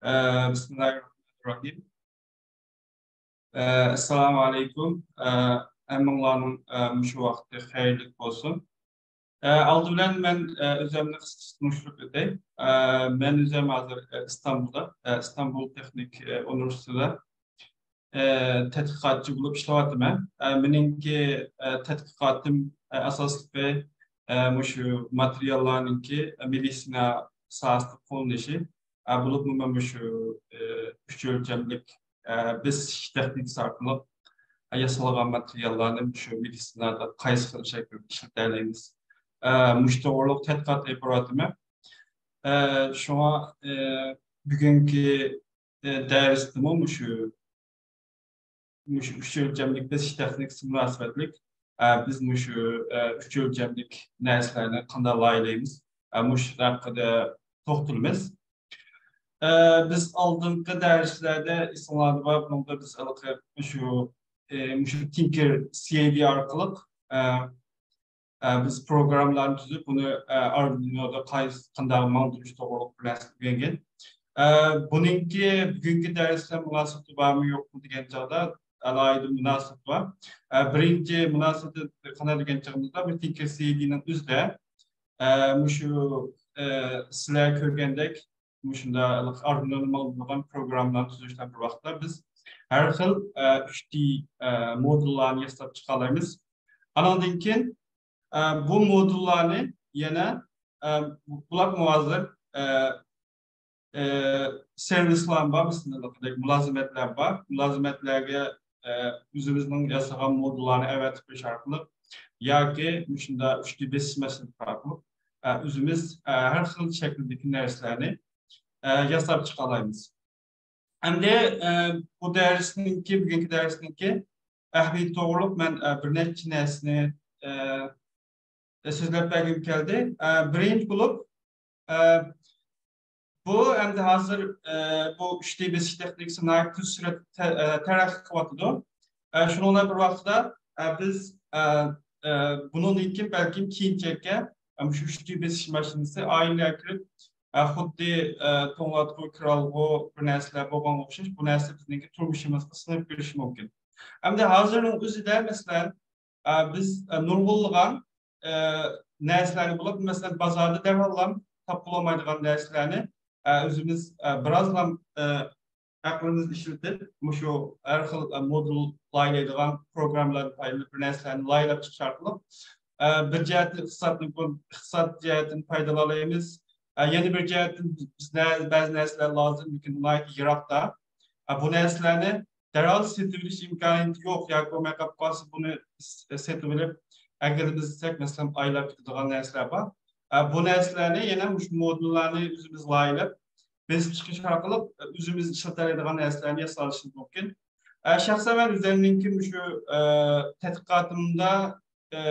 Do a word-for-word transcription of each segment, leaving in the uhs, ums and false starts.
ئە، بىسمىللاھىررەھمانىررەھىم. ئە، ئەسسالامۇ ئەلەيكۇم. ئە، ھەممىڭلارنىڭ، ئە، مۇشۇ ۋاقتى خەيرلىك بولسۇن. ئە، ئالدى بىلەن مەن، ئە، ئۆزۈمنى قىسقىچە تونۇشتۇرۇپ ئۆتەي. ئە، مەن ئۆزۈم ھازىر، ئە، ئىستانبۇلدا، ئە، ئىستانبۇل تېخنىك، ئە، ئۇنىۋېرسىتېتىدا، ئە، تەتقىقاتچى بولۇپ ئىشلەۋاتىمەن. ئە، مېنىڭكى، ئە، تەتقىقاتىم، ئە، ئاساسلىقى، ئە، مۇشۇ ماتېرىياللارنىڭكى، ئە، مېدىتسىنا ساھەسىدە قوللىنىشى. ئە، بولۇپمۇ مەن مۇشۇ، ئە، ئۈچ ئۆلچەملىك، ئە، بېسىش تېخنىكىسى ئارقىلىق، ئە، ياسالغان ماتېرىياللارنى مۇشۇ مېدىتسىنادا قايسى خىل شەكىلدە ئىشلىتەلەيمىز. ئە، مۇشۇ توغرۇلۇق تەتقىقات ئېلىپ بارىۋاتىمەن. ئە، شۇڭا، ئە، بۈگۈنكى، ئە، دەرستىمۇ مۇشۇ مۇشۇ ئۈچ ئۆلچەملىك بېسىش تېخنىكىسى مۇناسىۋەتلىك، ئە، بىز مۇشۇ، ئە، ئۈچ ئۆلچەملىك نەرسىلەرنى قانداق لايىھەلەيمىز، ئە، مۇشۇ ھەققىدە توختىلىمىز. ئە، بىز ئالدىنقى دەرسلەردە ئېسىڭلاردا بار، بۇنىڭدا بىز ھېلىقى مۇشۇ، ئە، مۇشۇ تىنكېر سى ئەي دى ئارقىلىق، ئە، ئە، بىز پروگراممىلارنى تۈزۈپ، بۇنى، ئە، ئاردۇينودا قايسى، قانداق ماڭدۇرۇش توغرۇلۇق بىر نەرسە ئۆگەنگەن. ئە، بۇنىڭكى بۈگۈنكى دەرس بىلەن مۇناسىۋىتى بارمۇ يوقمۇ دېگەن چاغدا، ئالاھىدە مۇناسىۋىتى بار. ئە، بىرىنچى مۇناسىۋىتى قانداق دېگەن چېغىمىزدا، بۇ تىنكېر سى ئەي دى نىڭ ئۆزىدە، ئە، مۇشۇ، ئە، سىلەر كۆرگەندەك، مۇشۇنداق ئاردۇينونى ماڭدۇرىدىغان پروگراممىلارنى تۈزۈش بىلەن بىر ۋاقىتتا بىز ھەر خىل، ئە، ئۈچ دى، ئە، مودېللارنى ياساپ چىقالايمىز. ئانىڭدىن كېيىن، ئە، بۇ مودېللارنى يەنە، ئە، بۇلار ھازىر، ئە، ئە، سېرۋىسلار بار، مۇلازىمەتلەر بار. مۇلازىمەتلەرگە، ئە، ئۆزىمىزنىڭ ياسىغان مودېللارنى ئەۋەتىپ بېرىش ئارقىلىق ياكى مۇشۇنداق ئۈچ دى بېسىش ماشىنىسى ئارقىلىق، ئە، ئۆزىمىز، ئە، ھەر خىل شەكىلدىكى نەرسىلەرنى، ئە، ياساپ چىقالايمىز. ئەمدى، ئە، بۇ دەرسنىڭكى، بۈگۈنكى دەرسنىڭكى ئەھمىيىتى توغرۇلۇق مەن، ئە، بىر نەچچە نەرسىنى، ئە، سۆزلەپ بەرگۈم كەلدى. ئە، بىرىنچى بولۇپ، ئە، بۇ ئەمدى ھازىر، ئە، بۇ ئۈچ دى بېسىش تېخنىكىسى ناھايىتى تېز سۈرئەتتە تە-، ئە، تەرەققىي قىلىۋاتىدۇ. ئە، شۇنىڭ بىلەن بىر ۋاقىتتا، ئە، بىز، ئە، ئە، بۇنىڭدىن كېيىن بەلكىم كېيىنچەككە، ئە، مۇشۇ ئۈچ دى بېسىش ماشىنىسى ئائىلىلەرگە كىرىپ، ئە، خۇددى، ئە، توڭلاتقۇ، كىرئالغۇ بىر نەرسىلەر بولغانغا ئوخشاش، بۇ نەرسە بىزنىڭكى تۇرمۇشىمىزغا سىڭىپ كىرىشى مۇمكىن. ئەمدى ھازىرنىڭ ئۆزىدە، مەسىلەن، ئە، بىز، ئە، نۇرغۇنلىغان، ئە، نەرسىلەرنى بولۇپ، مەسىلەن، بازاردا دەرھاللا تاپقىلى بولمايدىغان نەرسىلەرنى، ئە، ئۆزىمىز، ئە، بىرازلا، ئە، ئەقلىمىزنى ئىشلىتىپ، مۇشۇ ھەر خىل، ئە، مودېل لايىھەلەيدىغان پروگراممىلاردىن پايدىلىنىپ، بىر نەرسىلەرنى لايىھەلەپ چىقىش ئارقىلىق، ئە، بىر جەھەتتىن ئىقتىسادنى، ئىقتىساد جەھەتتىن پايدىلالايمىز. ئە، يەنە بىر جەھەتتىن بىز نە-، بەزى نەرسىلەر لازىم، لېكىن ناھايىتى يىراقتا. ئە، بۇ نەرسىلەرنى دەرھال سېتىۋېلىش ئىمكانىيىتى يوق ياكى بولماي قاپ قالسا، بۇنى س-، سېتىۋېلىپ ئەكىرىپ ئىزدىسەك، مەسىلەن، ئايلاپ كېتىدىغان نەرسىلەر بار. ئە، بۇ نەرسىلەرنى يەنە مۇشۇ مودېللارنى ئۆزىمىز لايىھەلەپ، بېسىپ چىقىش ئارقىلىق، ئە، ئۆزىمىز ئىشلىتەلەيدىغان نەرسىلەرنى ياسىۋېلىشىمىز مۇمكىن. ئە، شەخسەن مەن ئۆزۈمنىڭكى مۇشۇ، ئە، تەتقىقاتىمدا، ئە،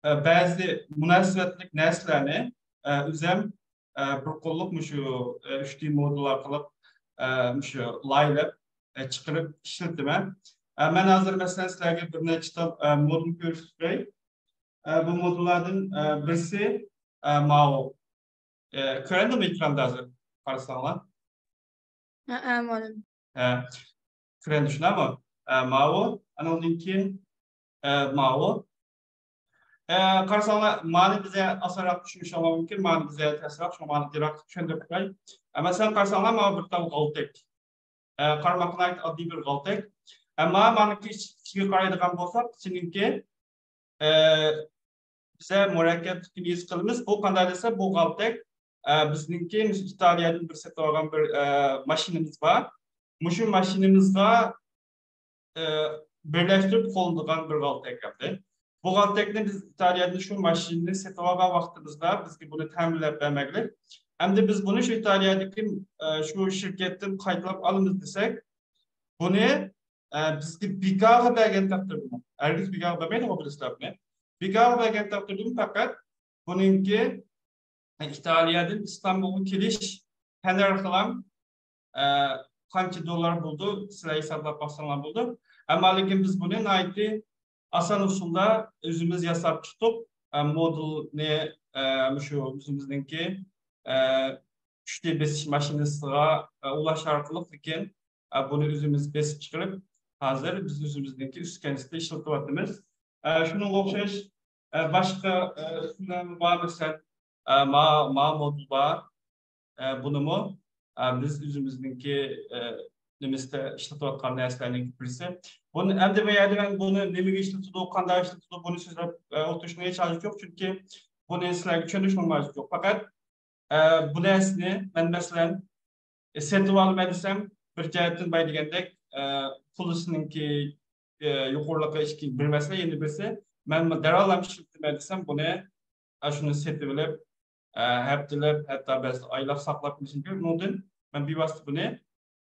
ئە، بەزى مۇناسىۋەتلىك نەرسىلەرنى، ئە، ئۆزەم، ئە، بىر قوللۇق مۇشۇ، ئە، ئۈچ دى مودېل ئارقىلىق، ئە، مۇشۇ لايىھەلەپ، ئە، چىقىرىپ ئىشلىتىمەن. ئە، مەن ھازىر، مەسىلەن، سىلەرگە بىر نەچچە تال، ئە، مودېل كۆرسىتىپ بېرەي. ئە، بۇ مودېللاردىن، ئە، بىرسى، ئە، ماۋۇ. ئە، كۆرۈندىمۇ ئېكراندا ھازىر؟ قارىساڭلار. ھە، ھە، مۇئەللىم. ھە. كۆرۈندى، شۇنداقمۇ؟ ئە، ماۋۇ. ئانىڭدىن كېيىن، ئە، ماۋۇ. ئە، قارىساڭلار، مانى بىزگە ئاسانراق چۈشىنىشىڭلار مۇمكىن، مانى بىزگە تەسراق، شۇڭا مانى يىراق چۈشەندۈرۈپ قوياي. ئە، مەسىلەن، قارىساڭلار، ماۋۇ بىر تال غالتەك. ئە، قارىماققا ناھايىتى ئاددىي بىر غالتەك. ئەمما مانىڭكى ئىچىگە قارايدىغان بولساق، ئىچىنىڭكى، ئە، بىزە مۇرەككەپلىكىنى ھېس قىلىمىز. بۇ قانداق دېسە، بۇ غالتەك، ئە، بىزنىڭكى مۇشۇ ئىتالىيەدىن بىر سېتىۋالغان بىر، ئە، ماشىنىمىز بار. مۇشۇ ماشىنىمىزغا، ئە، بىرلەشتۈرۈپ قوللىنىدىغان بىر غالتەك ئەمدى. بۇ غالتەكنى بىز ئىتالىيەدىن شۇ ماشىنىنى سېتىۋالغان ۋاقتىمىزدا بىزگە بۇنى تەمىنلەپ بەرمەكلىك. ئەمدى بىز بۇنى شۇ ئىتالىيەدىكى، ئە، شۇ شىركەتتىن قايتىلاپ ئالىمىز دېسەك، بۇنى، ئە، بىزگە بىكارغا بەرگەن تەقدىردىمۇ، ھەرگىز بىكارغا بەرمەيدىغۇ بىرسىلەرنى. بىكارغا بەرگەن تەقدىردىمۇ پەقەت بۇنىڭكى ئىتالىيەدىن ئىستانبۇلغا كېلىش تەننەرخىلام، ئە، قانچە دوللار بولىدۇ، سىلەر ھېسابلاپ باقساڭلار بولىدۇ. ئەمما لېكىن بىز بۇنى ناھايىتى ئاسان ئۇسۇلدا ئۆزىمىز ياساپ چىقتۇق. ئە، مودېلنى، ئە، مۇشۇ ئۆزىمىزنىڭكى، ئە، ئۈچ دى بېسىش ماشىنىسىغا ئۇلاش ئارقىلىق، لېكىن بۇنى ئۆزىمىز بېسىپ چىقىرىپ، ھازىر بىز ئۆزىمىزنىڭكى ئۈسكۈنىسىدە ئىشلىتىۋاتىمىز. شۇنىڭغا ئوخشاش باشقا ئۇسۇللارمۇ بار، مەسىلەن، ما ما مودېل بار. بۇنىمۇ بىز ئۆزىمىزنىڭكى نېمىسىدە ئىشلىتىۋاتقان نەرسىلەرنىڭ بىرسى. بۇنى ئەمدى بۇ يەردە مەن بۇنى نېمىگە ئىشلىتىدۇ، قانداق ئىشلىتىدۇ، بۇنى سۆزلەپ ئولتۇرۇشنىڭ ھېچ ھاجىتى يوق، چۈنكى بۇنى سىلەرگە چۈشەندۈرۈشنىڭ ھاجىتى يوق. پەقەت بۇ نەرسىنى مەن، مەسىلەن، سېتىۋالىمەن دېسەم، بىر جەھەتتىن باي دېگەندەك، پۇلىسىنىڭكى يۇقىرىلىقى ئىككى، بىر مەسىلە، يەنە بىرسى، مەن دەرھال ئىشلىتىمەن دېسەم، بۇنى ئاشۇنى سېتىۋېلىپ، ھەپتىلەپ، ھەتتا بەزىدە ئايلاپ ساقلاپ قېلىشىم كېرەك. ئۇنىڭدىن مەن بىۋاسىتە بۇنى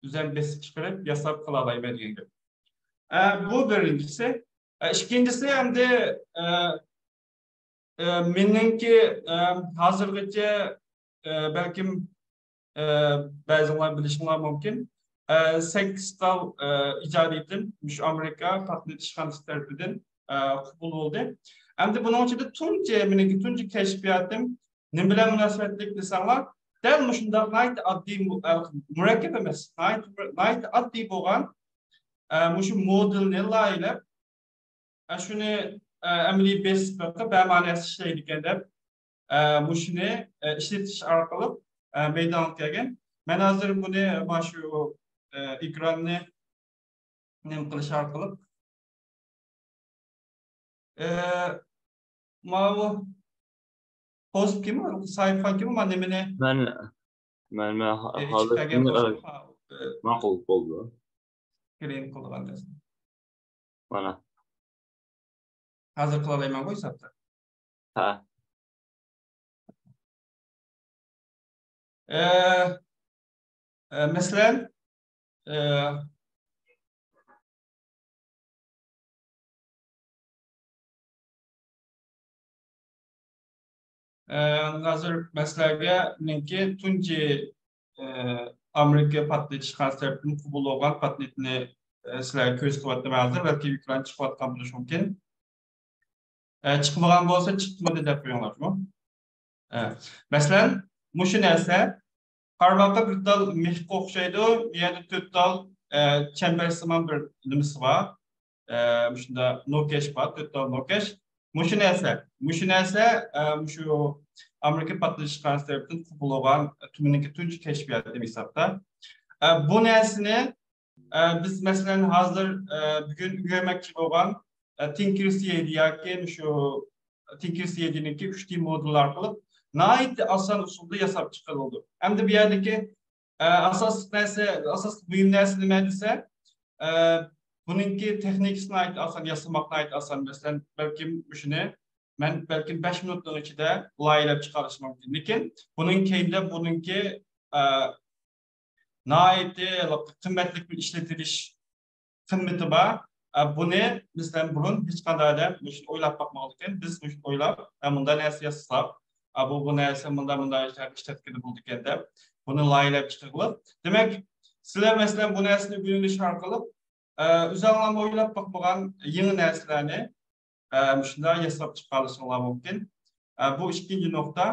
ئۆزۈم بېسىپ چىقىرىپ، ياساپ قىلالايمەن دېگەن گەپ. بۇ بىرىنچىسى. ئىككىنچىسى، ئەمدى مېنىڭكى ھازىرغىچە، بەلكىم بەزىڭلار بىلىشىڭلار مۇمكىن، سەككىز تال ئىجادىيىتىم مۇشۇ ئامېرىكا پاتېنت ئىشخانىسى تەرىپىدىن قوبۇل بولدى. ئەمدى بۇنىڭ ئىچىدە تۇنجى، مېنىڭكى تۇنجى كەشپىياتىم نېمە بىلەن مۇناسىۋەتلىك دېسەڭلار، دەل مۇشۇنداق ناھايىتى ئاددىي، مۇرەككەپ ئەمەس، ناھايىتى، ناھايىتى ئاددىي بولغان مۇشۇ مودېلنى لايىھەلەپ، شۇنى ئەمەلىي بېسىپ بېقىپ، ھە، مانا ئىشلەيدىكەن دەپ، مۇشۇنى ئىشلىتىش ئارقىلىق مەيدانغا كەلگەن. مەن ھازىر بۇنى مانا شۇ ئېكراننى نېمە قىلىش ئارقىلىق، ماۋۇ پوستكىمۇ، ساھىپىگىمۇ مانا نېمىنى، مەن، مەن، مەن ھا-، ئىچىپ ھازىر كەلگەن بولسام، ماقۇل بولدى. كلىن قىلغان دەرسنى. مانا. ھازىر قىلالايمەنغۇ ھېسابتا. ھە. ئە، ئە، مەسىلەن، ئە، ئە، ھازىر مەسىلەگە مېنىڭكى تۇنجى، ئە، ئامېرىكا پاتېنت ئىشخانىسى تەرىپىدىن قوبۇل بولغان پاتېنتنى، ئە، سىلەرگە كۆرسىتىۋاتىمەن ھازىر. بەلكى ئېكران چىقىۋاتقان بولۇشى مۇمكىن. ئە، چىقمىغان بولسا، چىقمىدى دەپ قويۇڭلار، شۇ. ئە، مەسىلەن، مۇشۇ نەرسە، قارىماققا بىر تال مىخقا ئوخشايدۇ، بۇ يەردە تۆت تال، ئە، چەمبەرسىمان بىر نېمىسى بار. ئە، مۇشۇنداق نوكەش بار، تۆت تال نوكەش. مۇشۇ نەرسە، مۇشۇ نەرسە، ئە، مۇشۇ ئامېرىكا پاتېنت ئىشخانىسى تەرىپىدىن قوبۇل بولغان تۈمەنكى تۇنجى كەشپىياتىم ھېسابتا. ئە، بۇ نەرسىنى ئە، بىز، مەسىلەن، ھازىر، ئە، بۈگۈن ئۆگەنمەكچى بولغان، ئە، تىنكېرسىيەيدى ياكى شۇ تىنكېرسىيەيدىنىڭكى ئۈچ دى مودېلى ئارقىلىق ناھايىتى ئاسان ئۇسۇلدا ياساپ چىقىرىلىدۇ. ئەمدى بۇ يەردىكى، ئە، ئاساسلىق نەرسە، ئاساسلىق مۇھىم نەرسە نېمە دېسە، ئە، بۇنىڭكى تېخنىكىسى ناھايىتى ئاسان، ياسىماق ناھايىتى ئاسان. مەسىلەن، بەلكىم مۇشۇنى مەن بەلكىم بەش مىنۇتنىڭ ئىچىدە لايىھەلەپ چىقىرىشىم مۇمكىن. لېكىن بۇنىڭ كەينىدە بۇنىڭكى، ئە، ناھايىتى قىممەتلىك بىر ئىشلىتىلىش قىممىتى بار. ئە، بۇنى، مەسىلەن، بۇرۇن ھېچقانداق ئادەم مۇشۇنى ئويلاپ باقمىغانىكەن. بىز مۇشۇنى ئويلاپ، ئە، مۇنداق نەرسە ياسىساق، ئە، بۇ، بۇ نەرسە مۇنداق، مۇنداق ئىشلاردا ئىشلەتكىلى بولىدىكەن دەپ، بۇنى لايىھەلەپ چىقىرغىلى. دېمەك، سىلەر، مەسىلەن، بۇ نەرسىنى ئۆگىنىش ئارقىلىق، ئە، ئۆزۈڭلارمۇ ئويلاپ باقمىغان يېڭى نەرسىلەرنى، ئە، مۇشۇنداق ياساپ چىقىرىشىڭلار مۇمكىن. ئە، بۇ ئىككىنچى نۇقتا.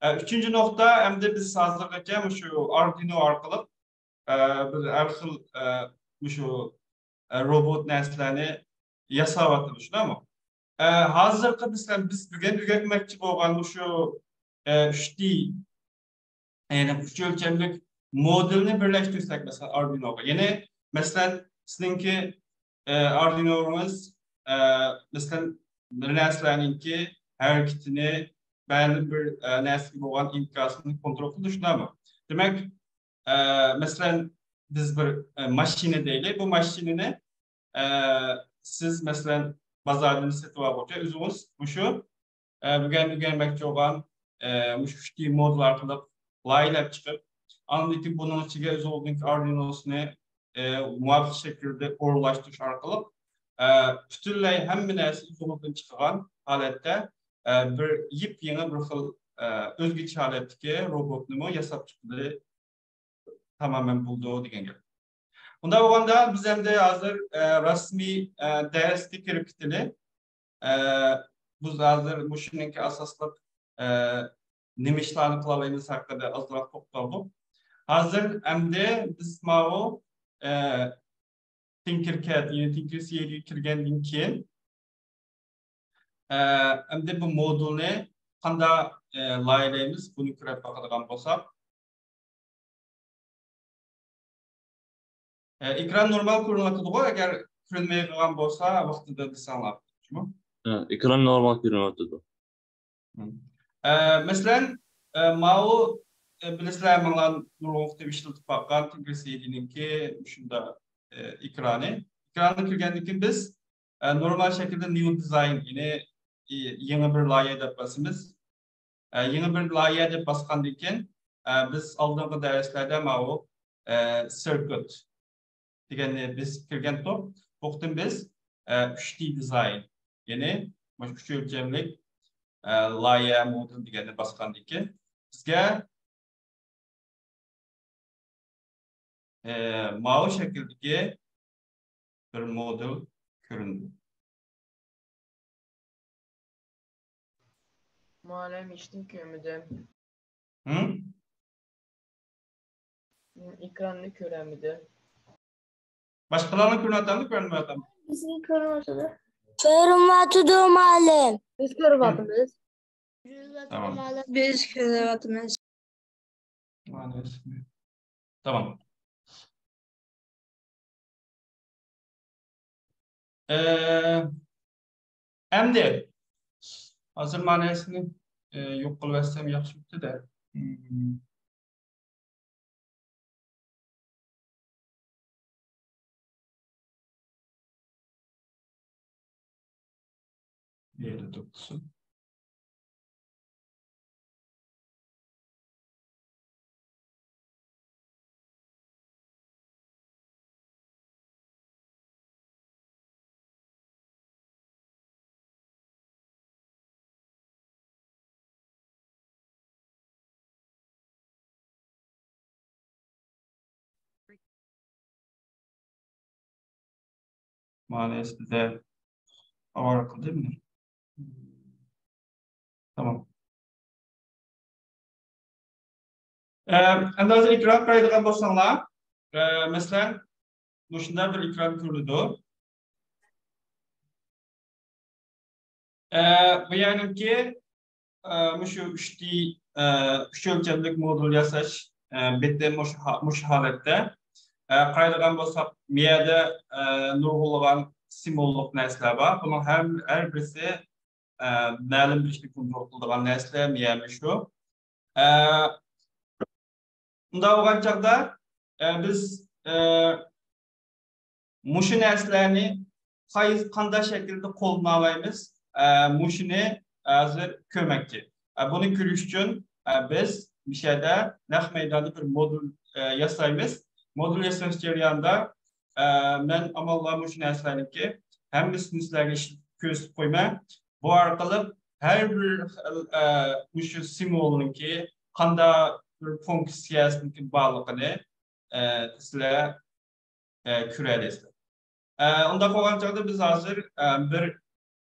ئە، ئۈچىنچى نۇقتا، ئەمدى بىز ھازىرغىچە مۇشۇ ئاردۇينو ئارقىلىق، ئە، بىر ھەر خىل، ئە، مۇشۇ، ئە، روبوت نەرسىلەرنى ياساۋاتىمىز، شۇنداقمۇ؟ ئە، ھازىرقى، مەسىلەن، بىز بۈگۈن ئۆگەتمەكچى بولغان مۇشۇ، ئە، ئۈچ دى يەنى ئۈچ ئۆلچەملىك مودېلنى بىرلەشتۈرسەك، مەسىلەن، ئاردۇينوغا. يەنى، مەسىلەن، سىزنىڭكى، ئە، ئاردۇينوڭىز، ئە، مەسىلەن، بىر نەرسىلەرنىڭكى ھەرىكىتىنى، بەزى بىر، ئە، نەرسىگە بولغان ئىنكاسىنى كونترول قىلىدۇ، شۇنداقمۇ؟ دېمەك، ئە، مەسىلەن، بىز بىر، ئە، ماشىنا دەيلى، بۇ ماشىنىنى، ئە، سىز، مەسىلەن، بازاردىن سېتىۋالغۇچە ئۆزىڭىز مۇشۇ ئە، بۈگۈن ئۆگەنمەكچى بولغان، ئە، مۇشۇ ئۈچ دى مودېل ئارقىلىق لايىھەلەپ چىقىپ، ئاندىن كېيىن بۇنىڭ ئىچىگە ئۆزىڭىزنىڭكى ئاردۇينوسىنى، ئە، مۇۋاپىق شەكىلدە ئورۇنلاشتۇرۇش ئارقىلىق، ئە، پۈتۈنلەي ھەممە نەرسە ئۆزىڭىزدىن چىقىدىغان ھالەتتە، ئە، بىر يېپيېڭى بىر خىل، ئە، ئۆزگىچە ھالەتتىكى روبوتنىمۇ ياساپ چىققىلى تامامەن بولىدۇ دېگەن گەپ. ئۇنداق بولغاندا بىز ئەمدى ھازىر، ئە، رەسمىي، ئە، دەرسكە كىرىپ كېتىلى. ئە، بىز ھازىر مۇشۇنىڭكى ئاساسلىق، ئە، نېمە ئىشلارنى قىلالايمىز ھەققىدە ئازراق توختالدۇق. ھازىر ئەمدى بىز ماۋۇ، ئە، تىنكېركاد، يەنى تىنكېرسىتىگە كىرگەندىن كېيىن، ئە، ئەمدى بۇ مودۇلنى قانداق، ئە، لايىھەلەيمىز، بۇنى كۆرۈپ باقىدىغان بولساق. ئە، ئېكران نورمال كۆرۈنۈۋاتىدىغۇ، ئەگەر كۆرۈنمەي قالغان بولسا، ۋاقتىدا دېسەڭلار. شۇمۇ؟ ئە، ئېكران نورمال كۆرۈنۈۋاتىدۇ. ئە، مەسىلەن، ئە، ماۋۇ، ئە، بىلىسىلەر، ماڭا نۇرغۇن قېتىم ئىشلىتىپ باققان تىنكېرسىتىنىڭكى شۇنداق، ئە، ئېكرانى. ئېكرانغا كىرگەندىن كېيىن بىز، ئە، نورمال شەكىلدە نيۇ دىزاين، يەنى، ئى، يېڭى بىر لايىھە دەپ باسىمىز. ئە، يېڭى بىر لايىھە دەپ باسقاندىن كېيىن، ئە، بىز ئالدىنقى دەرسلەردە ماۋۇ، ئە، سىركۇت دېگەننى بىز كىرگەنتۇق. بۇ قېتىم بىز، ئە، ئۈچ دى دىزاين، يەنى مۇشۇ ئۈچ ئۆلچەملىك، ئە، لايىھە مودېل دېگەننى باسقاندىن كېيىن بىزگە، ئە، ماۋۇ شەكىلدىكى بىر مودېل كۆرۈندى. مۇئەللىم، ھېچنېمە كۆرمىدىم. ھىم؟ ئېكراننى كۆرەلمىدىم. باشقىلارنى كۆرۈۋاتامدۇ، كۆرمەيۋاتامدۇ؟ بىزنى كۆرۈۋاتىدۇ. كۆرۈۋاتىدۇ، مۇئەللىم. بىز كۆرۈۋاتىمىز. تامام. بىز كۆرۈۋاتىمىز. تامام. ئە، ئەمدى ھازىر مەنىسىنى، ئە، يوق قىلىۋەتسەم ياخشى بوپتۇ-دە. يەردە توختىسۇن. مەنىسى بىزدە ئاۋارە قىلدىممۇ؟ تامام. ئەمدى ھازىر ئېكران قارايدىغان بولساڭلار، ئە، مەسىلەن، مۇشۇنداق بىر ئېكران كۆرۈنىدۇ. ئە، بۇ يەرنىڭكى، ئە، مۇشۇ ئۈچ دى، ئە، ئۈچ ئۆلچەملىك مودېل ياساش، ئە، بېتى مۇشۇ ھا-، مۇشۇ ھالەتتە. ئە، قارايدىغان بولساق، مۇ يەردە، ئە، نۇرغۇنلىغان سىمۋوللۇق نەرسىلەر بار. بۇنىڭ ھەر، ھەر بىرسى، ئە، مەلۇم بىر ئىشنى كونترول قىلىدىغان نەرسىلەر مۇ يەرمۇ شۇ. ئە، ئۇنداق بولغان چاغدا، ئە، بىز، ئە، مۇشۇ نەرسىلەرنى قايسى، قانداق شەكىلدە قوللىنالايمىز؟ ئە، مۇشۇنى ھازىر كۆرمەكچى. ئە، بۇنى كۆرۈش ئۈچۈن، ئە، بىز مۇشۇ يەردە نەق مەيداندا بىر مودېل، ئە، ياسايمىز. مودېل ياساش جەريانىدا، ئە، مەن ئامانلا مۇشۇ نەرسىلەرنىڭكى ھەممىسىنى سىلەرگە ئىشلىتىپ كۆرسىتىپ قويىمەن. بۇ ئارقىلىق ھەر بىر خىل، ئە، مۇشۇ سىمۋولنىڭكى قانداق بىر فۇنكسىيەسىنىڭكى بارلىقىنى، ئە، سىلەر، ئە، كۆرەلەيسىلەر. ئە، ئۇنداق بولغان چاغدا بىز ھازىر، ئە، بىر،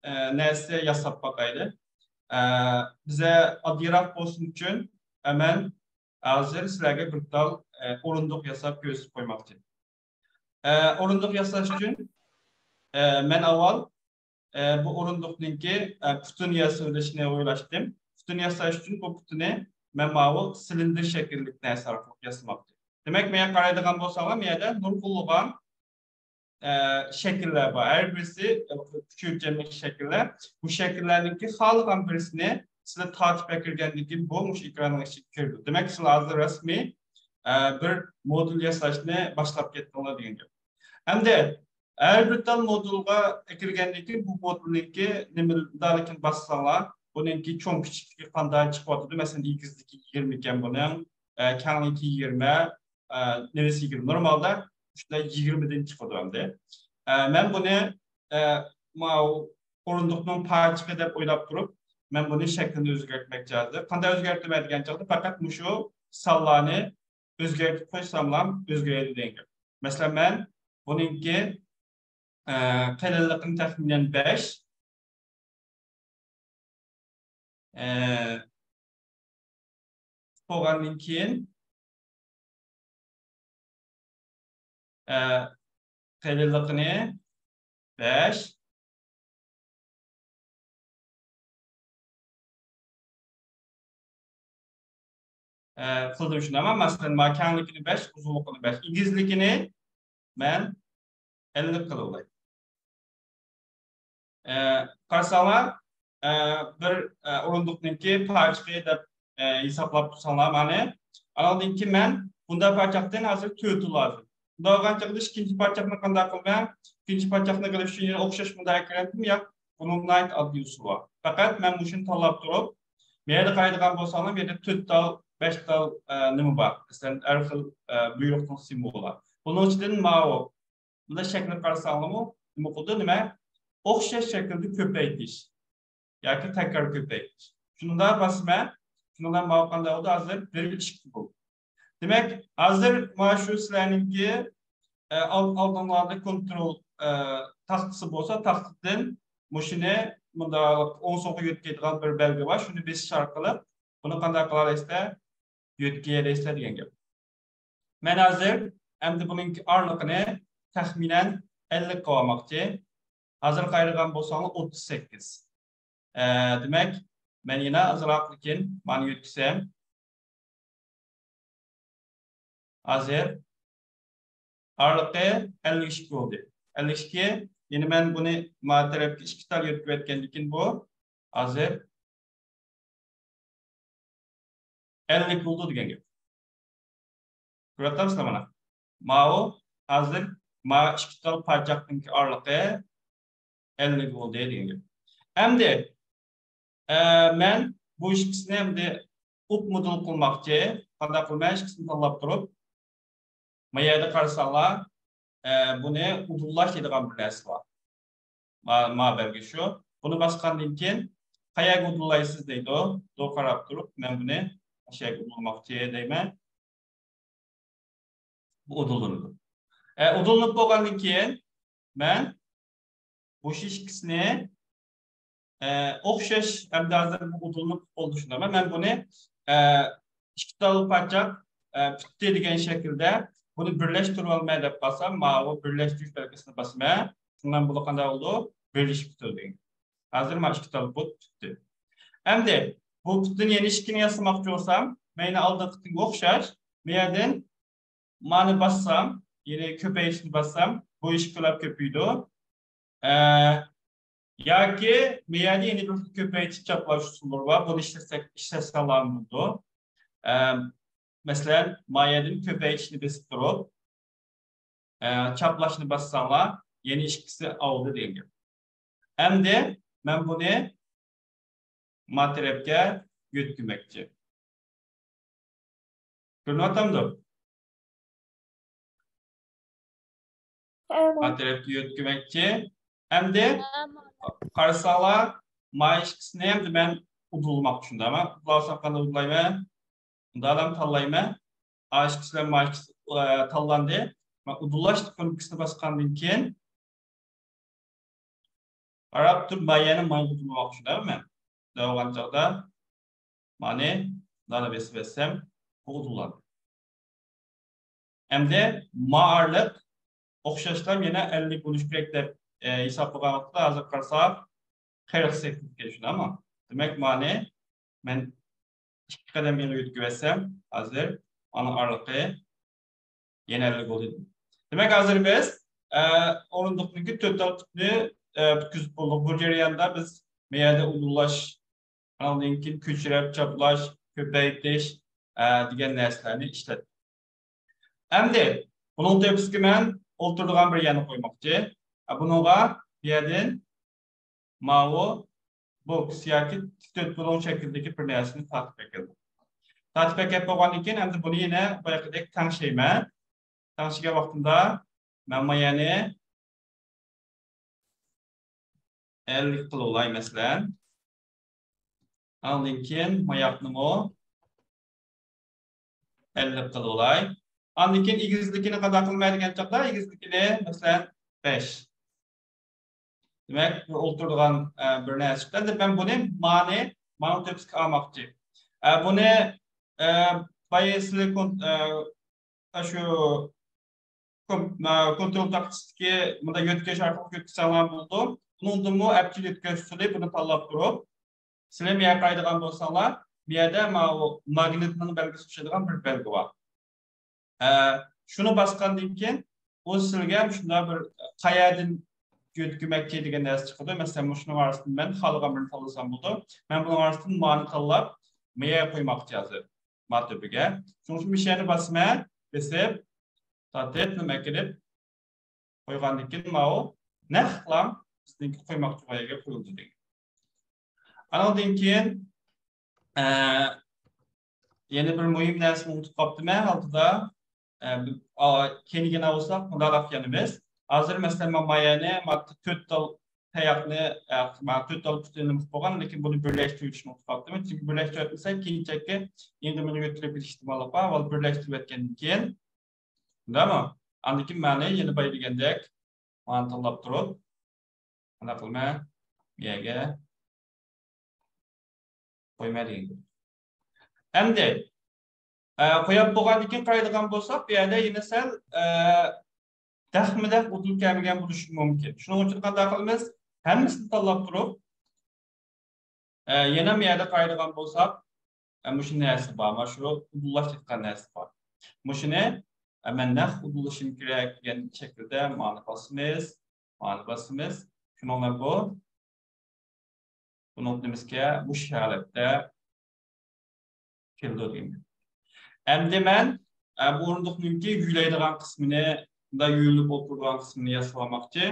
ئە، نەرسە ياساپ باقايلى. ئە، بىزە ئاددىيراق بولسۇن ئۈچۈن، ئە، مەن ھازىر سىلەرگە بىر تال، ئە، ئورۇندۇق ياساپ كۆرسىتىپ قويماقچى. ئە، ئورۇندۇق ياساش ئۈچۈن، ئە، مەن ئاۋۋال، ئە، بۇ ئورۇندۇقنىڭكى، ئە، پۇتىنى ياسىۋېلىشنى ئويلاشتىم. پۇتىنى ياساش ئۈچۈن بۇ پۇتىنى مەن ماۋۇ سىلىندىر شەكىللىك نەرسە ئارقىلىق ياسىماقچى. دېمەك، مەن قارايدىغان بولساڭلار، مەن يەردە نۇرغۇنلىغان، ئە، شەكىللەر بار. ھەر بىرسى ئۈچ ئۆلچەملىك شەكىللەر. بۇ شەكىللەرنىڭكى خالىغان بىرسىنى سىلەر تارتىپ ئەكىرگەندىن كېيىن، بۇ مۇشۇ ئېكراننىڭ ئىچىگە كىرىدۇ. دېمەك، سىلەر ھازىر رەسمىي، ئە، بىر مودېل ياساشنى باشلاپ كەتتىڭلار دېگەن گەپ. ئەمدى ھەر بىر تال مودېلغا كىرگەندىن كېيىن، بۇ مودېلنىڭكى نېمىدارلىكىنى باسساڭلار، بۇنىڭكى چوڭ كىچىكلىكى قانداق چىقىۋاتىدۇ؟ مەسىلەن، ئېگىزلىكى يىگىرمە ئىكەن بۇنىڭ، ئە، كەڭلىكى يىگىرمە، ئە، نېمىسى يىگىرمە. نورمالدا شۇنداق يىگىرمىدىن چىقىدۇ ئەمدى. ئە، مەن بۇنى، ئە، ماۋۇ ئورۇندۇقنىڭ پايچىقى دەپ ئويلاپ تۇرۇپ، مەن بۇنى شەكلىنى ئۆزگەرتمەكچى ھازىر. قانداق ئۆزگەرتىمەن دېگەن چاغدا، پەقەت مۇشۇ سانلارنى ئۆزگەرتىپ قويساملا ئۆزگىرىدۇ دېگەن گەپ. مەسىلەن، مەن بۇنىڭكى، ئە، قېلىنلىقىنى تەخمىنەن بەش، ئە، بولغاندىن كېيىن، ئە، قېلىنلىقىنى بەش، ئە، قىلدىم شۇنداقمۇ؟ مەسىلەن، مانا كەڭلىكىنى بەش، ئۇزۇنلۇقىنى بەش، ئېگىزلىكىنى مەن ئەللىك قىلىۋالاي. ئە، قارىساڭلار، ئە، بىر، ئە، ئورۇندۇقنىڭكى پايچىقى دەپ، ئە، ھېسابلاپ تۇرساڭلار مانا. ئانىڭدىن كېيىن مەن بۇنداق پايچاقتىن ھازىر تۆتى لازىم. بۇنداق بولغان چاغدا ئىككىنچى پاچاقنى قانداق قىلىمەن؟ ئىككىنچى پاچاقنى قىلىش ئۈچۈن يەنە ئوخشاش مۇنداق ئەكىرەمدىم؟ ياق، بۇنىڭ ناھايىتى ئاددىي ئۇسۇلى بار. پەقەت مەن مۇشۇنى تاللاپ تۇرۇپ، بۇ يەردە قارايدىغان بولساڭلار، بۇ يەردە تۆت تال، بەش تال، ئە، نېمە بار؟ مەسىلەن، ھەر خىل، ئە، بۇيرۇقنىڭ سىمۋولى بار. بۇنىڭ ئىچىدىن ماۋۇ. بۇنداق شەكىلگە قارىساڭلارمۇ، نېمە قىلىدۇ؟ نېمە؟ ئوخشاش شەكىلدە كۆپەيتىش. ياكى تەكرار كۆپەيتىش. شۇنىڭدا باسىمەن. شۇنىڭدا ماۋۇ قانداق بولدى؟ ھازىر بىر ئىككى بولدى. دېمەك، ھازىر مانا شۇ سىلەرنىڭكى، ئە، ئال-، ئالدىڭلاردا كونترول، ئە، تاختىسى بولسا، تاختىدىن مۇشۇنى مۇنداق ئوڭ سولغا يۆتكەيدىغان بىر بەلگە بار. شۇنى بېسىش ئارقىلىق بۇنى قانداق قىلالايسىلەر؟ يۆتكىيەلەيسىلەر دېگەن گەپ. مەن ھازىر ئەمدى بۇنىڭ ئارىلىقىنى تەخمىنەن ئەللىك قىلىۋالماقچى. ھازىر قارايدىغان بولساڭلار ئوتتۇز سەككىز. ئە، دېمەك، مەن يەنە ئازراق لېكىن مانا يۆتكىسەم. ھازىر ئارىلىقى ئەللىك ئىككى بولدى. ئەللىك ئىككى، يەنە مەن بۇنى ما تەرەپكە ئىككى تال يۆتكىۋەتكەندىكىن بۇ ھازىر ئەللىك بولدى دېگەن گەپ. كۆرۈۋاتامسىلەر مانا؟ ماۋۇ ھازىر ما ئىككى تال پايچاقنىڭكى ئارىلىقى ئەللىك بولدى دېگەن گەپ. ئەمدى، ئە، مەن بۇ ئىككىسىنى ئەمدى ئۇپ مودېل قىلماقچى. قانداق قىلىمەن؟ ئىككىسىنى تاللاپ تۇرۇپ، ما يەردە قارىساڭلار، ئە، بۇنى ئۇدۇللاش دەيدىغان بىر نەرسە بار. ما، ما بەلگە شۇ. بۇنى باسقاندىن كېيىن، قەيەرگە ئۇدۇللايسىز دەيدۇ. دو قاراپ تۇرۇپ، مەن بۇنى ئاشۇ يەرگە ئۇدۇللىماقچى دەيمەن. بۇ ئۇدۇللىنىدۇ. ئە، ئۇدۇللىنىپ بولغاندىن كېيىن، مەن بۇ ئىككىسىنى، ئە، ئوخشاش، ئەمدى ھازىر بۇ ئۇدۇللىنىپ بولدى شۇنداقمۇ؟ مەن بۇنى، ئە، ئىككى تال پاچاق، ئە، پۈتتى دېگەن شەكىلدە بۇنى بىرلەشتۈرۈۋالماي دەپ قالسام، ماۋۇ بىرلەشتۈرۈش بەلگىسىنى باسىمەن. شۇنىڭ بىلەن بۇ قانداق بولىدۇ؟ بىرلىشىپ كېتىدۇ دېگەن. ھازىر مانا ئىككى تال بۇت پۈتتى. ئەمدى بۇ پۈتتىن يەنە ئىككىنى ياسىماقچى بولسام، مەينە ئالدىنقىتىنغا ئوخشاش، بۇ يەردىن مانى باسسام، يەنى كۆپەيتىشنى باسسام، بۇ ئىككى كۆپىيىدۇ. ئە، ياكى بۇ يەردە يەنە بىر كۆپەيتىش چاپلاش ئۇسۇللىرى بار. بۇنى ئىشلەتسەك، ئىشلەتسەڭلارمۇ بولىدۇ. ئە، مەسىلەن، ما يەردىن كۆپەيتىشنى بېسىپ تۇرۇپ، ئە، چاپلاشنى باسساڭلار، يەنە ئىككىسى ئالدى دېگەن گەپ. ئەمدى مەن بۇنى ما تەرەپكە يۆتكىمەكچى. كۆرۈنۈۋاتامدۇ؟ ما تەرەپكە يۆتكىمەكچى. ئەمدى قارىساڭلار، ما ئىككىسىنى ئەمدى مەن ئۇدۇللىماقچى شۇنداقمۇ؟ ئۇدۇللىسام قانداق ئۇدۇللايمەن؟ مۇنداقلام تاللايمەن. ئا ئىككىسى بىلەن ما ئىككىسى، ئە، تاللاندى. مەن ئۇدۇللاش كۇنۇپكىسىنى باسقاندىن كېيىن، قاراپ تۇرۇپ، ما يەنە مايغا ئۇدۇللىماقچى شۇنداقمۇ مەن؟ دەۋالغان چاغدا مانى مۇنداقلا بېسىپ ئۆتسەم، بۇ ئۇدۇللاندى. ئەمدى ما ئارىلىق ئوخشاشلا يەنە ئەللىك بولۇشى كېرەك دەپ، ئە، ھېسابلىغان ۋاقىتتا ھازىر قارىساق، قىرىق سەككىز ئىكەن شۇنداقمۇ؟ دېمەك، مانى مەن ئىككى قەدەم يەنە يۆتكىۋەتسەم، ھازىر ئانىڭ ئارىلىقى يەنە ئەللىك بولدى. دېمەك، ھازىر بىز، ئە، ئورۇندۇقنىڭكى تۆت تال پۇتنى، ئە، پۈتكۈزۈپ بولدۇق. بۇ جەرياندا بىز ما يەردە ئۇدۇللاش، ئاندىن كېيىن كۆچۈرۈپ چاپلاش، كۆپەيتىش، ئە، دېگەن نەرسىلەرنى ئىشلەتتۇق. ئەمدى بۇنىڭ تۆپىسىگە مەن ئولتۇرىدىغان بىر يەرنى قويماقچى. ئە، بۇنىڭغا بۇ يەردىن ماۋۇ بوكس ياكى تىك تۆت بۇلۇڭ شەكلىدىكى بىر نەرسىنى تارتىپ ئەكەلدىم. تارتىپ ئەكەپ بولغاندىن كېيىن، ئەمدى بۇنى يەنە بايىقىدەك تەڭشەيمەن. تەڭشىگەن ۋاقتىمدا مەن ما يەرنى ئەللىك قىلىۋالاي، مەسىلەن. ئاندىن كېيىن ماياقنىمۇ ئەللىك قىلىۋالاي. ئاندىن كېيىن ئېگىزلىكىنى قانداق قىلىمەن دېگەن چاغدا، ئېگىزلىكىنى، مەسىلەن، بەش. دېمەك، بۇ ئولتۇرىدىغان، ئە، بىر نەرسە. ئەمدى مەن بۇنى مانى، مانىڭ تۆپىسىگە ئالماقچى. ئە، بۇنى ئە، بايا سىلەر كون-، ئە، شۇ كون-، ئە، كونترول تاختىسىدىكى مۇنداق يۆتكەش ئارقىلىق يۆتكىسەڭلار بولىدۇ. ئۇنىڭدىنمۇ ئەپچىل يۆتكەش ئۇسۇلى، بۇنى تاللاپ تۇرۇپ، سىلەر مۇيەرگە قارايدىغان بولساڭلار، مۇيەردە ماۋۇ ماگنىتنىڭ بەلگىسىگە ئوخشايدىغان بىر بەلگە بار. ئە، شۇنى باسقاندىن كېيىن، ئۇ سىلىگە مۇشۇنداق بىر قەيەردىن يۆتكىمەكچى دېگەن نەرسە چىقىدۇ. مەسىلەن، مۇشۇنىڭ ئارىسىدىن مەن خالىغان بىرنى تاللىسام بولىدۇ. مەن بۇنىڭ ئارىسىدىن مانى تاللاپ، مۇيەرگە قويماقچى ھازىر. ما تۆپىگە. شۇنىڭ ئۈچۈن مۇشۇ يەرنى باسىمەن، بېسىپ، تارتىپ، نېمە كىرىپ، قويغاندىن كېيىن ماۋۇ نەقلا بىزنىڭكى قويماقچى بولغان يەرگە قويۇلدى دېگەن. ئانىڭدىن كېيىن، ئە، يەنە بىر مۇھىم نەرسىنى ئۇنتۇپ قاپتىمەن ئالدىدا. ئە، بىر، ئا، كېيىن يەنە بولساق مۇنداقراق يەنىمىز. ھازىر مەسىلەن، مانا مايەنى، مانا تۆت تال تاياقنى، ئە، مانا تۆت تال پۇتىنى قىلىپ بولغان، لېكىن بۇنى بىرلەشتۈرۈشنى ئۇنتۇپ قاپتىمەن. چۈنكى بىرلەشتۈرۈۋەتمىسەك، كېيىنچەككە يېڭىدىن بىرنى يۆتكىلىپ كېتىش ئېھتىماللىقى بار. ئاۋۋال بىرلەشتۈرۈۋەتكەندىن كېيىن، شۇنداقمۇ؟ ئاندىن كېيىن مەنى يەنە بايا دېگەندەك مانا تاللاپ تۇرۇپ، قانداق قىلىمەن؟ بۇ يەرگە قويماي دېگەن گەپ. ئەمدى، ئە، قويۇپ بولغاندىن كېيىن قارايدىغان بولساق، بۇ يەردە يەنە سەل، ئە، دەخمىدەخ ئۇدۇل كەلمىگەن بولۇشى مۇمكىن. شۇنىڭ ئۈچۈن قانداق قىلىمىز؟ ھەممىسىنى تاللاپ تۇرۇپ، ئە، يەنە بۇ يەردە قارايدىغان بولساق، ئە، مۇشۇ نەرسە بار، مانا شۇ ئۇدۇللاش دەيدىغان نەرسە بار. مۇشۇنى، ئە، مەن نەق ئۇدۇللىشىم كېرەك دېگەن شەكىلدە مانا باسىمىز، مانا باسىمىز. شۇنىڭ بىلەن بۇ، بۇنىڭ نېمىسىگە، مۇشۇ ھالەتتە كېلىدۇ دېگەن گەپ. ئەمدى مەن، ئە، بۇ ئورۇندۇقنىڭكى يۆلەيدىغان قىسمىنى، بۇنداق يۆلىنىپ ئولتۇرىدىغان قىسمىنى ياسىۋالماقچى.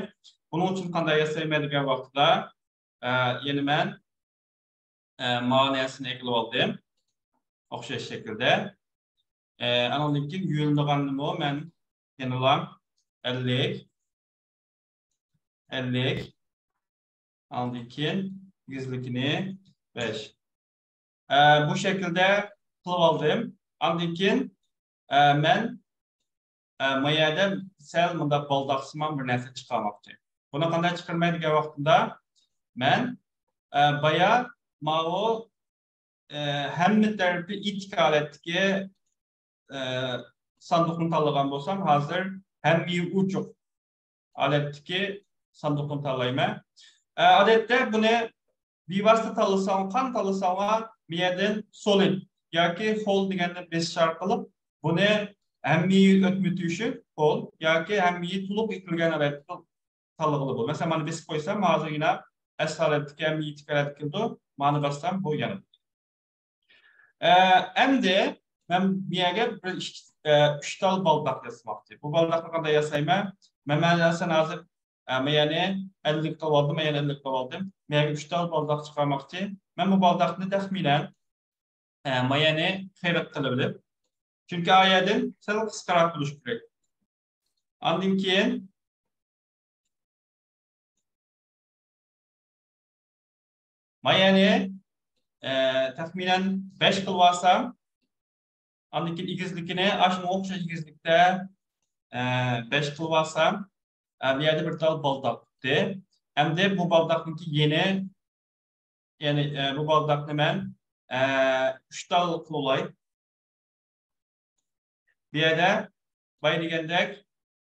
بۇنىڭ ئۈچۈن قانداق ياسايمەن دېگەن ۋاقتىدا، ئە، يەنە مەن، ئە، مانا نەرسىنى ئېلىۋالدىم. ئوخشاش شەكىلدە. ئە، ئانىڭدىن كېيىن يۆلىنىدىغاننىمۇ مەن يەنىلا ئەللىك، ئەللىك، ئاندىن كېيىن ئېگىزلىكىنى بەش. ئە، بۇ شەكىلدە قىلىۋالدىم. ئاندىن كېيىن، ئە، مەن، ئە، ما يەردە سەل مۇنداق بالداقسىمان بىر نەرسە چىقارماقچى. بۇنى قانداق چىقىرىمەن دېگەن ۋاقتىمدا، مەن، ئە، بايا ماۋۇ، ئە، ھەممە تەرىپى ئېتىك ھالەتتىكى، ئە، ساندۇقنى تاللىغان بولسام، ھازىر ھەممىيى ئوچۇق ھالەتتىكى ساندۇقنى تاللايمەن. ئە، ئادەتتە بۇنى بىۋاسىتە تاللىساڭ، قان تاللىساڭلار، بۇ يەردىن سولىد ياكى خول دېگەننى بېسىش ئارقىلىق بۇنى ھەممىيى ئۆتمە تۈشۈك خول ياكى ھەممىيى تولۇق ئېتىلگەن ھالەتتە تاللىغىلى بولىدۇ. مەسىلەن، مانا بېسىپ قويسام، ھازىرگىنا ئەسلى ھالەتتىكى ھەممىيى ئېتىك ھالەتكە كېلىدۇ. مانا باسسام، بۇ يەنە. ئە، ئەمدى مەن بۇ يەرگە بىر ئىككى، ئە، ئۈچ تال بالداق ياسىماقچى. بۇ بالداقنى قانداق ياسايمەن؟ مەن، مەن مەسىلەن، ھازىر، ئە، مەن يەنى ئەللىك قىلىۋالدىم، مەن يەنە ئەللىك قىلىۋالدىم. مەن يەنە ئۈچ تال بالداق چىقارماقچى. مەن بۇ بالداقنى تەخمىنەن، ئە، مايەنى خېرىق قىلىۋېلىپ، چۈنكى ئا يەردىن سەل قىسقىراق بولۇشى كېرەك. ئاندىن كېيىن مايەنى، ئە، تەخمىنەن بەش قىلىۋالسام، ئاندىن كېيىن ئېگىزلىكىنى ئاشۇنىڭغا ئوخشاش ئېگىزلىكتە، ئە، بەش قىلىۋالسام، ئە، بۇ يەردە بىر تال بالداق چىقتى. ئەمدى بۇ بالداقنىڭكى يېنى، يەنى، ئە، بۇ بالداقنى مەن، ئە، ئۈچ تال قىلىۋالاي. بۇ يەردە بايا دېگەندەك،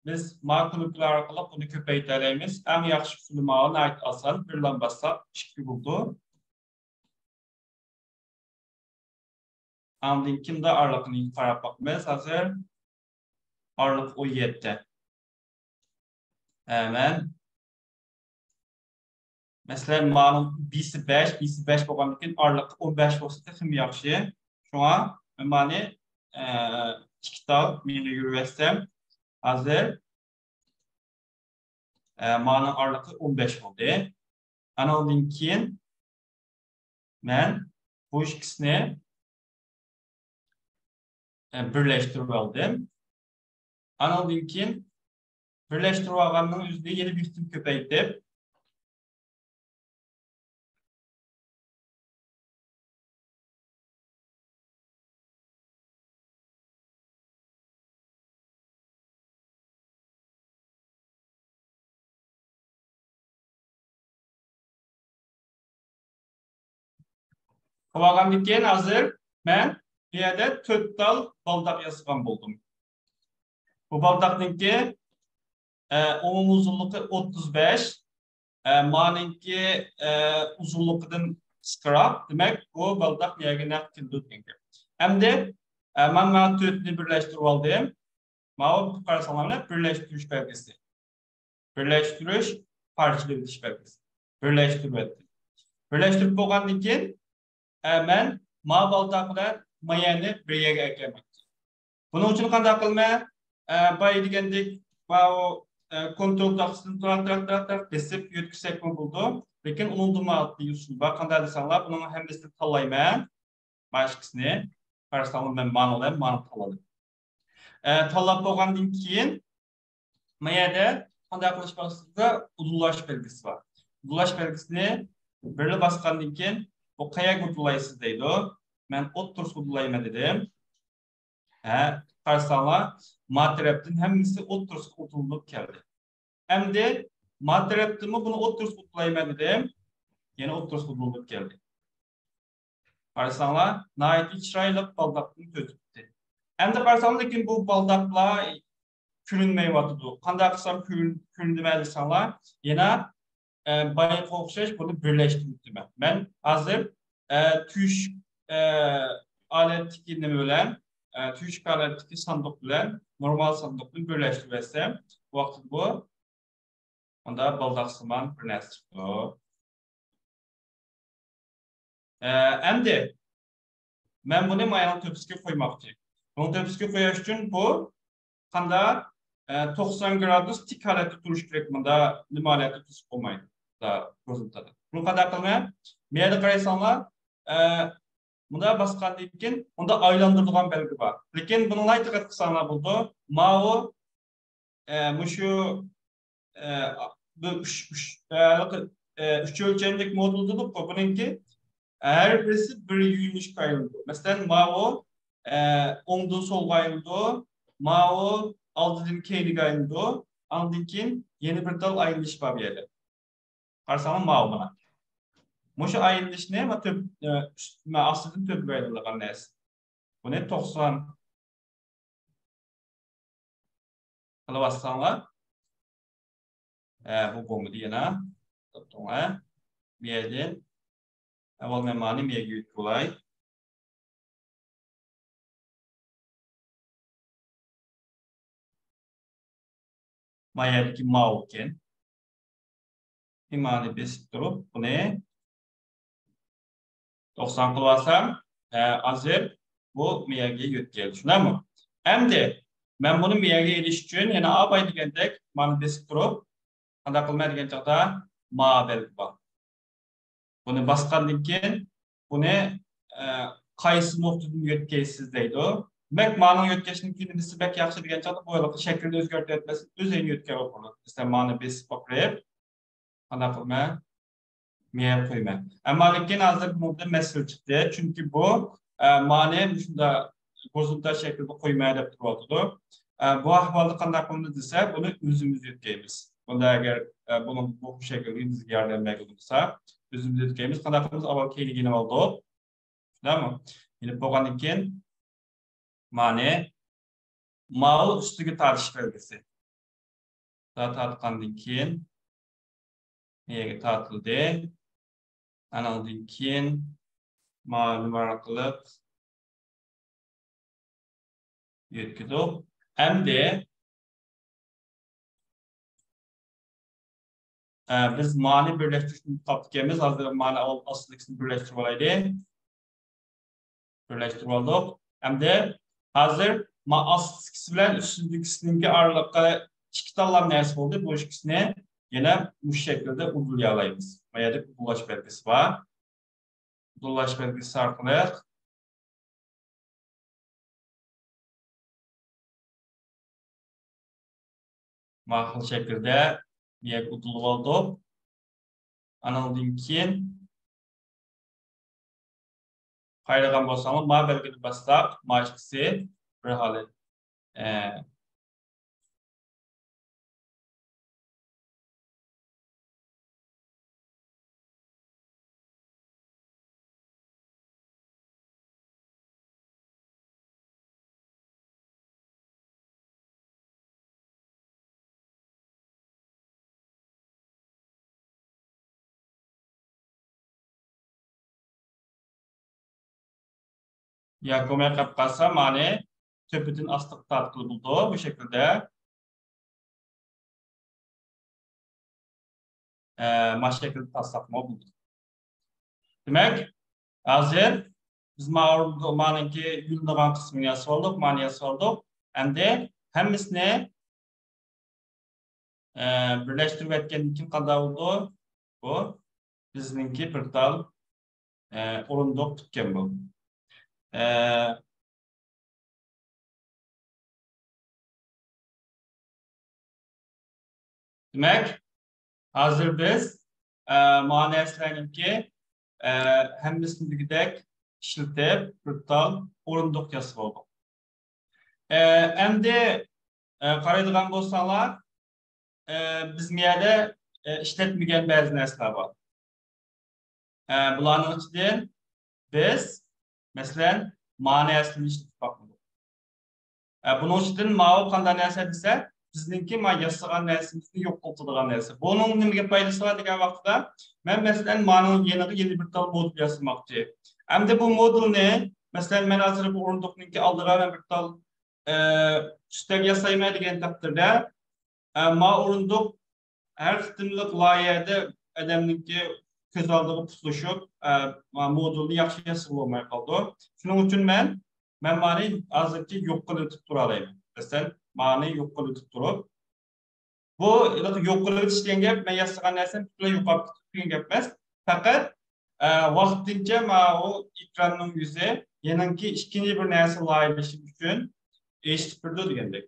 بىز ما كۇنۇپكىلار ئارقىلىق بۇنى كۆپەيتەلەيمىز. ئەڭ ياخشى ئۇسۇلى ماۋۇ، ناھايىتى ئاسان. بىرلا باسساق، ئىككى بولىدۇ. ئاندىن كېيىن ئارىلىقىنى قاراپ باقىمىز ھازىر. ئارىلىق ئون يەتتە. ئە، مەن، مەسىلەن، مانىڭ بىسى بەش، بىسى بەش بولغاندىكىن ئارىلىقى ئون بەش بولسا تېخىمۇ ياخشى. شۇڭا مەن مانى، ئە، ئىككى تال مېڭە يۈرۈۋەتسەم، ھازىر، ئە، مانىڭ ئارىلىقى ئون بەش بولدى. ئانىڭدىن كېيىن مەن بۇ ئىككىسىنى، ئە، بىرلەشتۈرۈپ ئالدىم. ئانىڭدىن كېيىن بىرلەشتۈرۈپ ئالغاننىڭ ئۆزىنى يەنە بىر قېتىم كۆپەيتىپ، قىلىۋالغاندىن كېيىن ھازىر مەن بۇ يەردە تۆت تال بالداق ياسىغان بولدۇم. بۇ بالداقنىڭكى، ئە، ئومۇمىي ئۇزۇنلۇقى ئوتتۇز بەش، ئە، مانىڭكى، ئە، ئۇزۇنلۇقىدىن قىسقىراق. دېمەك، بۇ بالداق بۇ يەرگە نەق كېلىدۇ دېگەن گەپ. ئەمدى، ئە، مەن مانا تۆتنى بىرلەشتۈرۈۋالدىم. ماۋۇ قارىساڭلار، مانا بىرلەشتۈرۈش بەلگىسى. بىرلەشتۈرۈش، پارچىلىۋېتىش بەلگىسى. بىرلەشتۈرۈۋەتتىم. بىرلەشتۈرۈپ بولغاندىن كېيىن، ئە، مەن ما بالداق بىلەن ما يەرنى بىر يەرگە ئەكەلمەكچى. بۇنىڭ ئۈچۈن قانداق قىلىمەن؟ ئە، بايا دېگەندەك، ماۋۇ، ئە، كونترول تاختىسىنى تىراق، تىراق، تىراق، تىراق بېسىپ يۆتكىسەكمۇ بولىدۇ. لېكىن ئۇنىڭدىنمۇ ئاددىي ئۇسۇل بار. قانداق دېسەڭلار، بۇنىڭ ھەممىسىنى تاللايمەن. باشقىسىنى قارىساڭلار، مەن مانى ئالىمەن، مانى تاللىدىم. ئە، تاللاپ بولغاندىن كېيىن، ما يەردە قانداق قىلىش بار دېسە، ئۇدۇللاش بەلگىسى بار. ئۇدۇللاش بەلگىسىنى بىرلا باسقاندىن كېيىن، بۇ قەيەرگە ئۇدۇللايسىز دەيدۇ. مەن ئوتتۇرىسىغا ئۇدۇللايمەن دېدىم. ھە، قارىساڭلار، ما تەرەپتىن ھەممىسى ئوتتۇرىسىغا ئۇدۇللىنىپ كەلدى. ئەمدى ما تەرەپتىنمۇ بۇنى ئوتتۇرىسىغا ئۇدۇللايمەن دېدىم. يەنە ئوتتۇرىسىغا ئۇدۇللىنىپ كەلدى. قارىساڭلار، ناھايىتى چىرايلىق بالداقتىن تۆتۈپتى. ئەمدى قارىساڭلار، لېكىن بۇ بالداقلار كۆرۈنمەيۋاتىدۇ. قانداق قىلسام كۆرۈن-، كۆرۈنىدىمەن دېسەڭلار، يەنە، ئە، بايىقىغا ئوخشاش بۇنى بىرلەشتۈرۈپتىمەن. مەن ھازىر، ئە، تۆشۈك، ئە، ھالەتتىكى نېمە بىلەن، ئە، تۆشۈك ھالەتتىكى ساندۇق بىلەن نورمال ساندۇقنى بىرلەشتۈرۈۋەتسەم، بۇ ۋاقىتتا بۇ مۇندا بالداقسىمان بىر نەرسە چىقىدۇ. ئە، ئەمدى مەن بۇنى مايانىڭ تۆپىسىگە قويماقچى. بۇنىڭ تۆپىسىگە قويۇش ئۈچۈن بۇ قاندا، ئە، توقسان گرادۇس تىك ھالەتتە تۇرۇش كېرەك. مۇندا نېمە ھالەتتە تۇرسا بولمايدۇ. مۇندا گورىزونتالدا. بۇنى قانداق قىلىمەن؟ مۇ يەردە قارايساڭلار، ئە، مۇندا باسقاندىن كېيىن مۇندا ئايلاندۇرىدىغان بەلگە بار. لېكىن بۇنىڭغا دىققەت قىلساڭلار بولىدۇ. ماۋۇ ئە، مۇشۇ، ئە، بۇ ئۈچ، ئۈچ، ئە، ھېلىقى، ئە، ئۈچ ئۆلچەملىك مودېل دېدۇققۇ، بۇنىڭكى ھەر بىرسى بىر يۆنىلىشكە ئايلىنىدۇ. مەسىلەن، ماۋۇ، ئە، ئوڭدىن سولغا ئايلىنىدۇ، ماۋۇ ئالدىدىن كەينىگە ئايلىنىدۇ، ئاندىن كېيىن يەنە بىر تال ئايلىنىش بار بۇ يەردە. قارىساڭلار، ماۋۇ مانا. مۇشۇ ئايلىنىشنى ما تۆپ-، ئە، ئۈست-، ما ئاستىدىن تۆپكە ئايلىنىدىغان نەرسە. بۇنى توقسان قىلىۋاتساڭلار. ھە، بۇ بولمىدى يەنە. توختاڭلار. بۇ يەردىن ئەۋۋەل مەن مانى بۇ يەرگە يۆتكىۋالاي. ما يەردىكى ماۋۇ ئىكەن. مانى بېسىپ تۇرۇپ، بۇنى توقسان قىلىۋالسام، ھە، ھازىر بۇ مۇ يەرگە يۆتكەلدى. شۇنداقمۇ؟ ئەمدى مەن بۇنى مۇ يەرگە ئېلىش ئۈچۈن يەنە ئاۋاي دېگەندەك مانى بېسىپ تۇرۇپ، قانداق قىلىمەن دېگەن چاغدا ما بەلگە بار. بۇنى باسقاندىن كېيىن بۇنى، ئە، قايسى نۇقتىدىن يۆتكەيسىز دەيدۇ. دېمەك، مانىڭ يۆتكەشنىڭ كۈنىمىسى بەك ياخشى دېگەن چاغدا بۇ ھېلىقى شەكىلنى ئۆزگەرتىۋەتمەستىن ئۆزىنى يۆتكەپ ئوقۇڭلار. مەسىلەن، مانى بېسىپ ئوقۇپ، قانداق قىلىمەن؟ مېيەر قويىمەن. ئەمما لېكىن ھازىر بۇنىڭدا مەسىلە چىقتى. چۈنكى بۇ، ئە، مانى مۇشۇنداق گورىزونتال شەكىلدە قويماي دەپ تۇرۇۋاتىدۇ. ئە، بۇ ئەھۋالدا قانداق قىلىمىز دېسە، بۇنى ئۆزىمىز يۆتكەيمىز. بۇندا ئەگەر، ئە، بۇنىڭ بۇ شەكىلگە بىزگە ياردەم بەرگۈدەك بولسا، ئۆزىمىز يۆتكەيمىز. قانداق قىلىمىز؟ ئاۋۋال كەينىگە يېنىۋالدۇق. شۇنداقمۇ؟ يېنىپ بولغاندىن كېيىن، مانى ماۋۇ ئۈستىگە تارتىش بەلگىسى. تا-، تارتقاندىن كېيىن، مۇ يەرگە تارتىلدى. ئانىڭدىن كېيىن ماۋۇ نېمە ئارقىلىق يۆتكىدۇق. ئەمدى، ئە، بىز مانى بىرلەشتۈرۈشنى قاپتىكەنمىز. ھازىر مانى ئاستىدىكىسىنى بىرلەشتۈرۈپ ئالايلى. بىرلەشتۈرۈپ ئالدۇق. ئەمدى ھازىر ما ئاستىدىكىسى بىلەن ئۈستىدىكىسىنىڭكى ئارىلىقى ئىككى تاللا نەرسە بولدى. بۇ ئىككىسىنى يەنە مۇشۇ شەكىلدە ئۇدۇللىيالايمىز. ما يەردە ئۇدۇللاش بەلگىسى بار. ئۇدۇللاش بەلگىسى ئارقىلىق ما خىل شەكىلدە مۇ يەرگە ئۇدۇللىۋالدۇق. ئانىڭدىن كېيىن قايرىغان بولساڭلار، ما بەلگىنى باسساق، ما ئىككىسى بىر ھالەت، ئە، ياكى بولماي قېلىپ قالسا، مانى تۆپىدىن ئاستىغا تارتقىلى بولىدۇ بۇ شەكىلدە. ئە، ما شەكىلدە تارتساقمۇ بولىدۇ. دېمەك، ھازىر بىز ما-، مانىڭكى يۇيۇلىدىغان قىسمىنى ياسىۋالدۇق، مانى ياسىۋالدۇق. ئەمدى ھەممىسىنى، ئە، بىرلەشتۈرۈۋەتكەندىن كېيىن قانداق بولىدۇ؟ بۇ بىزنىڭكى بىر تال، ئە، ئورۇندۇق پۈتكەن بۇ. ئە، دېمەك، ھازىر بىز، ئە، مانا نەرسىلەرنىڭكى، ئە، ھەممىسىنى دېگۈدەك ئىشلىتىپ، بىر تال ئورۇندۇق ياسىۋالدۇق. ئە، ئەمدى، ئە، قارايدىغان بولساڭلار، ئە، بىز مۇ يەردە، ئە، ئىشلەتمىگەن بەزى نەرسىلەر بار. ئە، بۇلارنىڭ ئىچىدىن بىز، مەسىلەن، مانا نەرسىنى ئىشلىتىپ باقمىدۇق. ئە، بۇنىڭ ئىچىدىن ماۋۇ قانداق نەرسە دېسە، بىزنىڭكى ما ياسىغان نەرسىمىزنى يوقىتىدىغان نەرسە. بۇنىڭ نېمىگە پايدىسى بار دېگەن ۋاقىتتا، مەن، مەسىلەن، مانىڭ يېنىغا يەنە بىر تال مودېل ياسىماقچى. ئەمدى بۇ مودېلنى، مەسىلەن، مەن ھازىر بۇ ئورۇندۇقنىڭكى ئالدىغا مەن بىر تال، ئە، ئۈستەل ياسايمەن دېگەن تەقدىردە، ئە، ما ئورۇندۇق ھەر قېتىملىق لايىھەدە ئادەمنىڭكى كۆز ئالدىغا پۇتلىشىپ، ئە، ما مودېلنى ياخشى ياسىغىلى بولماي قالىدۇ. شۇنىڭ ئۈچۈن مەن، مەن مانى ھازىرچە يوق قىلىۋېتىپ تۇرالايمەن. مەسىلەن، مانى يوق قىلىۋېتىپ تۇرۇپ، بۇ يوق قىلىۋېتىش دېگەن گەپ، مەن ياسىغان نەرسەم پۈتۈنلەي يوقاپ كېتىدۇ دېگەن گەپ ئەمەس. پەقەت، ئە، ۋاقتىنچە ماۋۇ ئېكراننىڭ يۈزى يېنىڭكى ئىككىنچى بىر نەرسە لايىھەلىشىم ئۈچۈن ئېچىلىپ تۇرىدۇ دېگەندەك.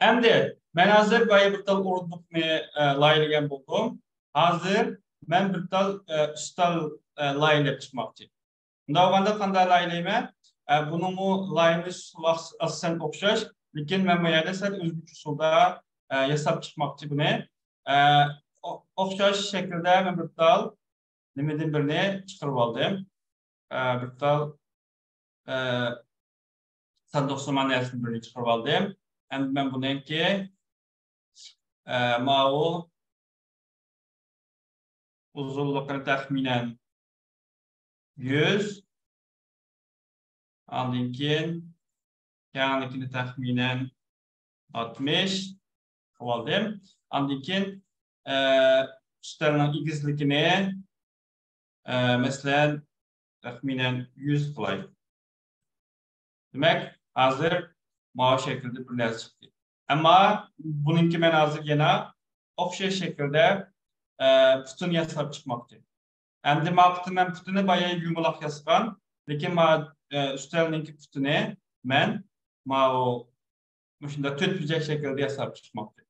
ئەمدى مەن ھازىر بايا بىر تال ئورۇندۇقنى، ئە، لايىھەلىگەن بولدۇم. ھازىر مەن بىر تال، ئە، ئۈستەل، ئە، لايىھەلەپ چىقماقچى. ئۇنداق بولغاندا قانداق لايىھەلەيمەن؟ ئە، بۇنىڭمۇ لايىھەلىنىش ئۇسۇلى ئاس-، ئاساسەن ئوخشاش، لېكىن مەن بۇ يەردە سەل ئۆزگىچە ئۇسۇلدا، ئە، ياساپ چىقماقچى بۇنى. ئە، ئو-، ئوخشاش شەكىلدە مەن بىر تال نېمىدىن بىرنى چىقىرىپ ئالدىم. ئە، بىر تال، ئە، ساندۇقسىمان نەرسىدىن بىرنى چىقىرىپ ئالدىم. ئەمدى مەن بۇنىڭكى، ئە، ماۋۇ ئۇزۇنلۇقىنى تەخمىنەن يۈز، ئاندىن كېيىن كەڭلىكىنى تەخمىنەن ئاتمىش قىلىۋالدىم. ئاندىن كېيىن، ئە، ئۈستەلنىڭ ئېگىزلىكىنى، ئە، مەسىلەن، تەخمىنەن يۈز قىلاي. دېمەك، ھازىر ماۋۇ شەكىلدە بىر نەرسە چىقتى. ئەمما بۇنىڭكى مەن ھازىر يەنە ئوخشاش شەكىلدە، ئە، پۇتىنى ياساپ چىقماقچى. ئەمدى ما پۇتى، مەن پۇتىنى بايا يۇمىلاق ياسىغان، لېكىن ما، ئە، ئۈستەلنىڭكى پۇتىنى مەن ماۋۇ مۇشۇنداق تۆت بۇرجەك شەكىلدە ياساپ چىقماقچى.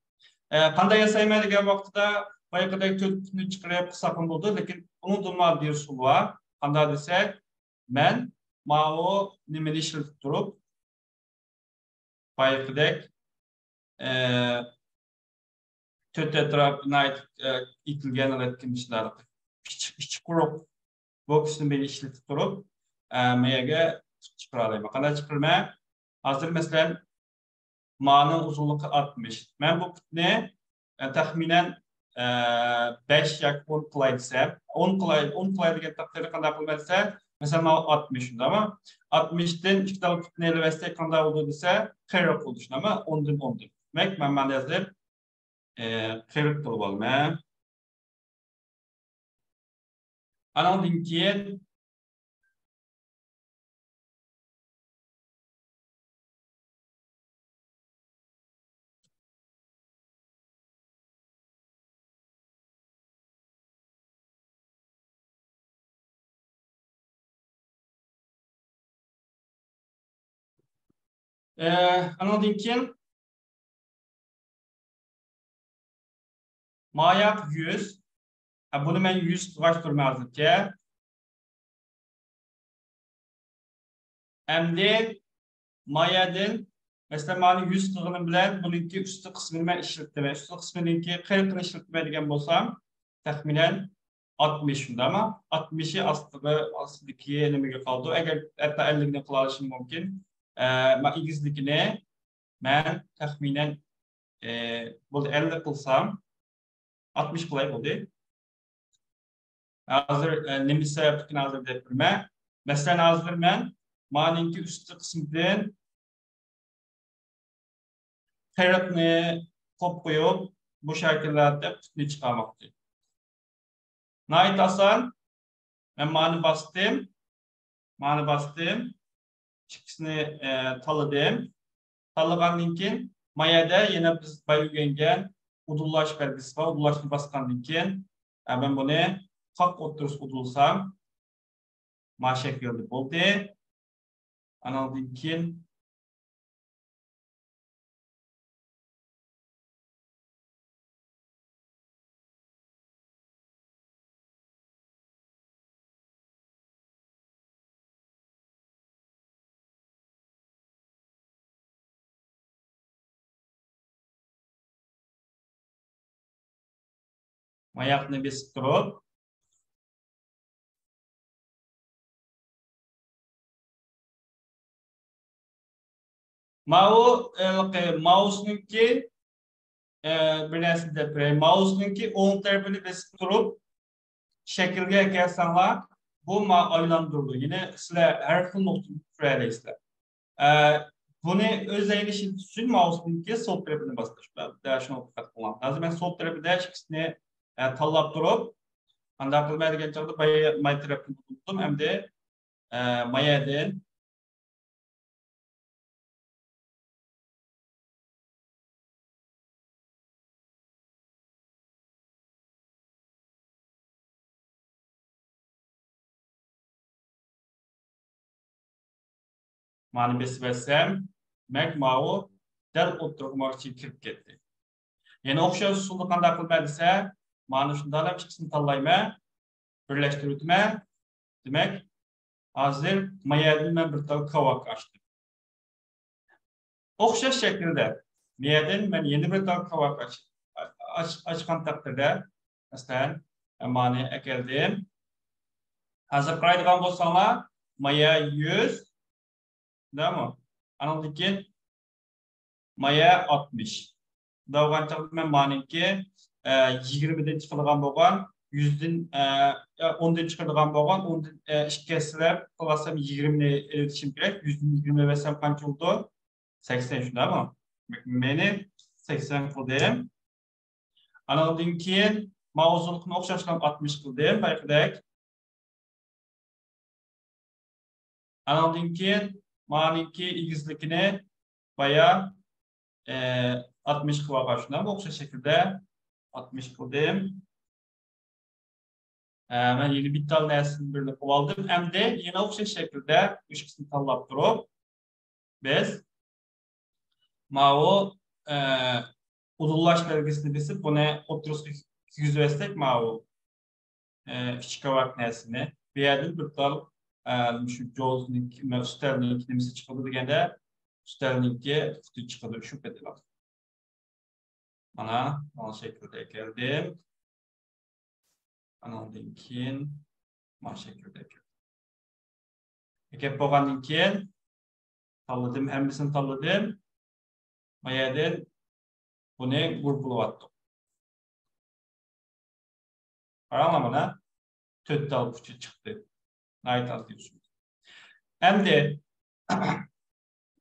ئە، قانداق ياسايمەن دېگەن ۋاقتىدا، بايىقىدەك تۆت پۇتنى چىقىرىپ قىلساقمۇ بولىدۇ، لېكىن ئۇنىڭدىنمۇ ئاددىي ئۇسۇل بار. قانداق دېسەك، مەن ماۋۇ نېمىنى ئىشلىتىپ تۇرۇپ، بايىقىدەك، ئە، تۆت ئەتراپ ناھايىتى، ئە، ئېتىلگەن رەتكە مۇشۇنداق ئىچ، ئىچى قۇرۇق بوكسنى مەن ئىشلىتىپ تۇرۇپ، ئە، مەيەگە چىقىرالايمەن. قانداق چىقىرىمەن؟ ھازىر، مەسىلەن، مانىڭ ئۇزۇنلۇقى ئاتمىش. مەن بۇ پۇتنى، ئە، تەخمىنەن، ئە، بەش ياكى ئون قىلاي دېسەم، ئون قىلاي، ئون قىلاي دېگەن تەقدىردە قانداق قىلىمەن دېسە، مەسىلەن، ماۋۇ ئاتمىش، شۇنداقمۇ؟ ئاتمىشتىن ئىككى تال پۇتنى ئېلىۋەتسەك قانداق بولىدۇ دېسە، قىرىق بولىدۇ، شۇنداقمۇ؟ ئوندىن ئوندىن. دېمەك، مەن مانا ھازىر، ئە، قىرىق قىلىۋالىمەن. ئانىڭدىن كېيىن، ئە، ئانىڭدىن كېيىن ماياق يۈز. ئە، بۇنى مەن يۈز قىلغاچ تۇرىمەن ھازىرچە. ئەمدى مايادىن، مەسىلەن، مانا يۈز قىلغىنىم بىلەن بۇنىڭكى ئۈستى قىسمىنى مەن ئىشلىتىمەن. ئۈستى قىسمىنىڭكى قىرىقىنى ئىشلىتىمەن دېگەن بولسام، تەخمىنەن ئاتمىش، شۇنداقمۇ؟ ئاتمىشى ئاستىغا، ئاستىدىكى نېمىگە قالىدۇ. ئەگەر ھەتتا ئەللىكنى قىلالىشىم مۇمكىن. ئە، ما-، ئېگىزلىكىنى مەن تەخمىنەن، ئە، بولدى، ئەللىك قىلسام، ئاتمىش قىلاي بولدى. ھازىر، ئە، نېمە سەۋەبلىكىنى ھازىر دەپ بېرىمەن. مەسىلەن، ھازىر مەن مانىڭكى ئۈستى قىسمىدىن قىرىقنى قوپ قويۇپ، بۇ شەكىللەردە پۇتنى چىقارماقچى. ناھايىتى ئاسان. مەن مانى باستىم. مانى باستىم. ئىككىسىنى، ئە، تاللىدىم. تاللىغاندىن كېيىن، ما يەردە يەنە بىز بايا ئۆگەنگەن ئۇدۇللاش بەلگىسى بار. ئۇدۇللاشنى باسقاندىن كېيىن، ئە، مەن بۇنى قاق ئوتتۇرىسىغا ئۇدۇللىسام، ما شەكىلدە بولدى. ئانىڭدىن كېيىن ماياقنى بېسىپ تۇرۇپ، ماۋۇ، ھېلىقى ماۋۇسنىڭكى، ئە، بىر نەرسە دەپ بېرەي. ماۋۇسنىڭكى ئوڭ تەرىپىنى بېسىپ تۇرۇپ، شەكىلگە ئەكەلسەڭلار، بۇ ما-، ئايلاندۇرىدۇ. يەنى سىلەر ھەر خىل نۇقتىنى كۆرەلەيسىلەر. ئە، بۇنى ئۆز ئەينىشى ئۈچۈن ماۋۇسنىڭكى سول تەرىپىنى باستۇرۇش بىلەن. دەل شۇنىڭغا دىققەت قىلىڭلار. ھازىر مەن سول تەرىپىدە ئىككىسىنى، ئە، تاللاپ تۇرۇپ، قانداق قىلىمەن دېگەن چاغدا بايا ماي تەرەپنى تۇتتۇم. ئەمدى، ئە، ما يەردىن مانى بېسىۋەتسەم، دېمەك، ماۋۇ دەل ئوتتۇرىغا ماۋۇ ئىچىگە كىرىپ كەتتى. يەنە ئوخشاش ئۇسۇلدا قانداق قىلىمەن دېسە، مانا شۇنداقلا ئىككىسىنى تاللايمەن، بىرلەشتۈرۈۋېتىمەن. دېمەك، ھازىر ما يەردىن مەن بىر تال كاۋاك ئاچتىم. ئوخشاش شەكىلدە، ما يەردىن مەن يەنە بىر تال كاۋاك ئاچ-، ئاچ-، ئاچقان تەقدىردە، مەسىلەن، مانى ئەكەلدىم. ھازىر قارايدىغان بولساڭلار، ما يەر يۈز، شۇنداقمۇ؟ ئانىڭدىن كېيىن ما يەر ئاتمىش. شۇنداق بولغان چاغدا مەن مانىڭكى، ئە، يىگىرمىدىن چىقىدىغان بولغان، يۈزدىن، ئە، ئوندىن چىقىدىغان بولغان، ئوندىن، ئە، ئىككى ھەسسىلەپ قىلىۋالسام يىگىرمىنى ئېلىۋېتىشىم كېرەك. يۈزدىن يىگىرمە بەرسەم قانچە بولىدۇ؟ سەكسەن، شۇنداقمۇ؟ مېنى سەكسەن قىلدىم. ئانىڭدىن كېيىن ما ئۇزۇنلۇقىنى ئوخشاشلا ئاتمىش قىلدىم، بايىقىدەك. ئانىڭدىن كېيىن مانىڭكى ئېگىزلىكىنى بايا، ئە، ئاتمىش قىلىۋالغان، شۇنداقمۇ؟ ئوخشاش شەكىلدە ئاتمىش قىلدىم. ئە، مەن يەنە بىتتال نەرسىدىن بىرنى قىلىۋالدىم. ئەمدى يەنە ئوخشاش شەكىلدە ئۈچ قىسمى تاللاپ تۇرۇپ، بىز ماۋۇ، ئە، ئۇدۇللاش بەلگىسىنى بېسىپ، بۇنى ئوتتۇرىسىغا كىرگۈزۈۋەتسەك، ماۋۇ، ئە، ئۈچ كاۋاك نەرسىنى، بۇ يەردىن بىر تال، ئە، مۇشۇ جوزنىڭكى، ئۈستەلنىڭكى نېمىسى چىقىدۇ دېگەندە، ئۈستەلنىڭكى پۇتى چىقىدۇ، شۇ پېتى. مانا، مانا شەكىلدە كەلدىم. ئانىڭدىن كېيىن مانا شەكىلدە كەلدىم. ئەكەپ بولغاندىن كېيىن تاللىدىم، ھەممىسىنى تاللىدىم. ما يەردىن بۇنى گۇرۇپپىلىۋاتتۇق. قاراڭلار مانا، تۆت تال پۇتى چىقتى. ناھايىتى ئاددىي ئۇسۇل. ئەمدى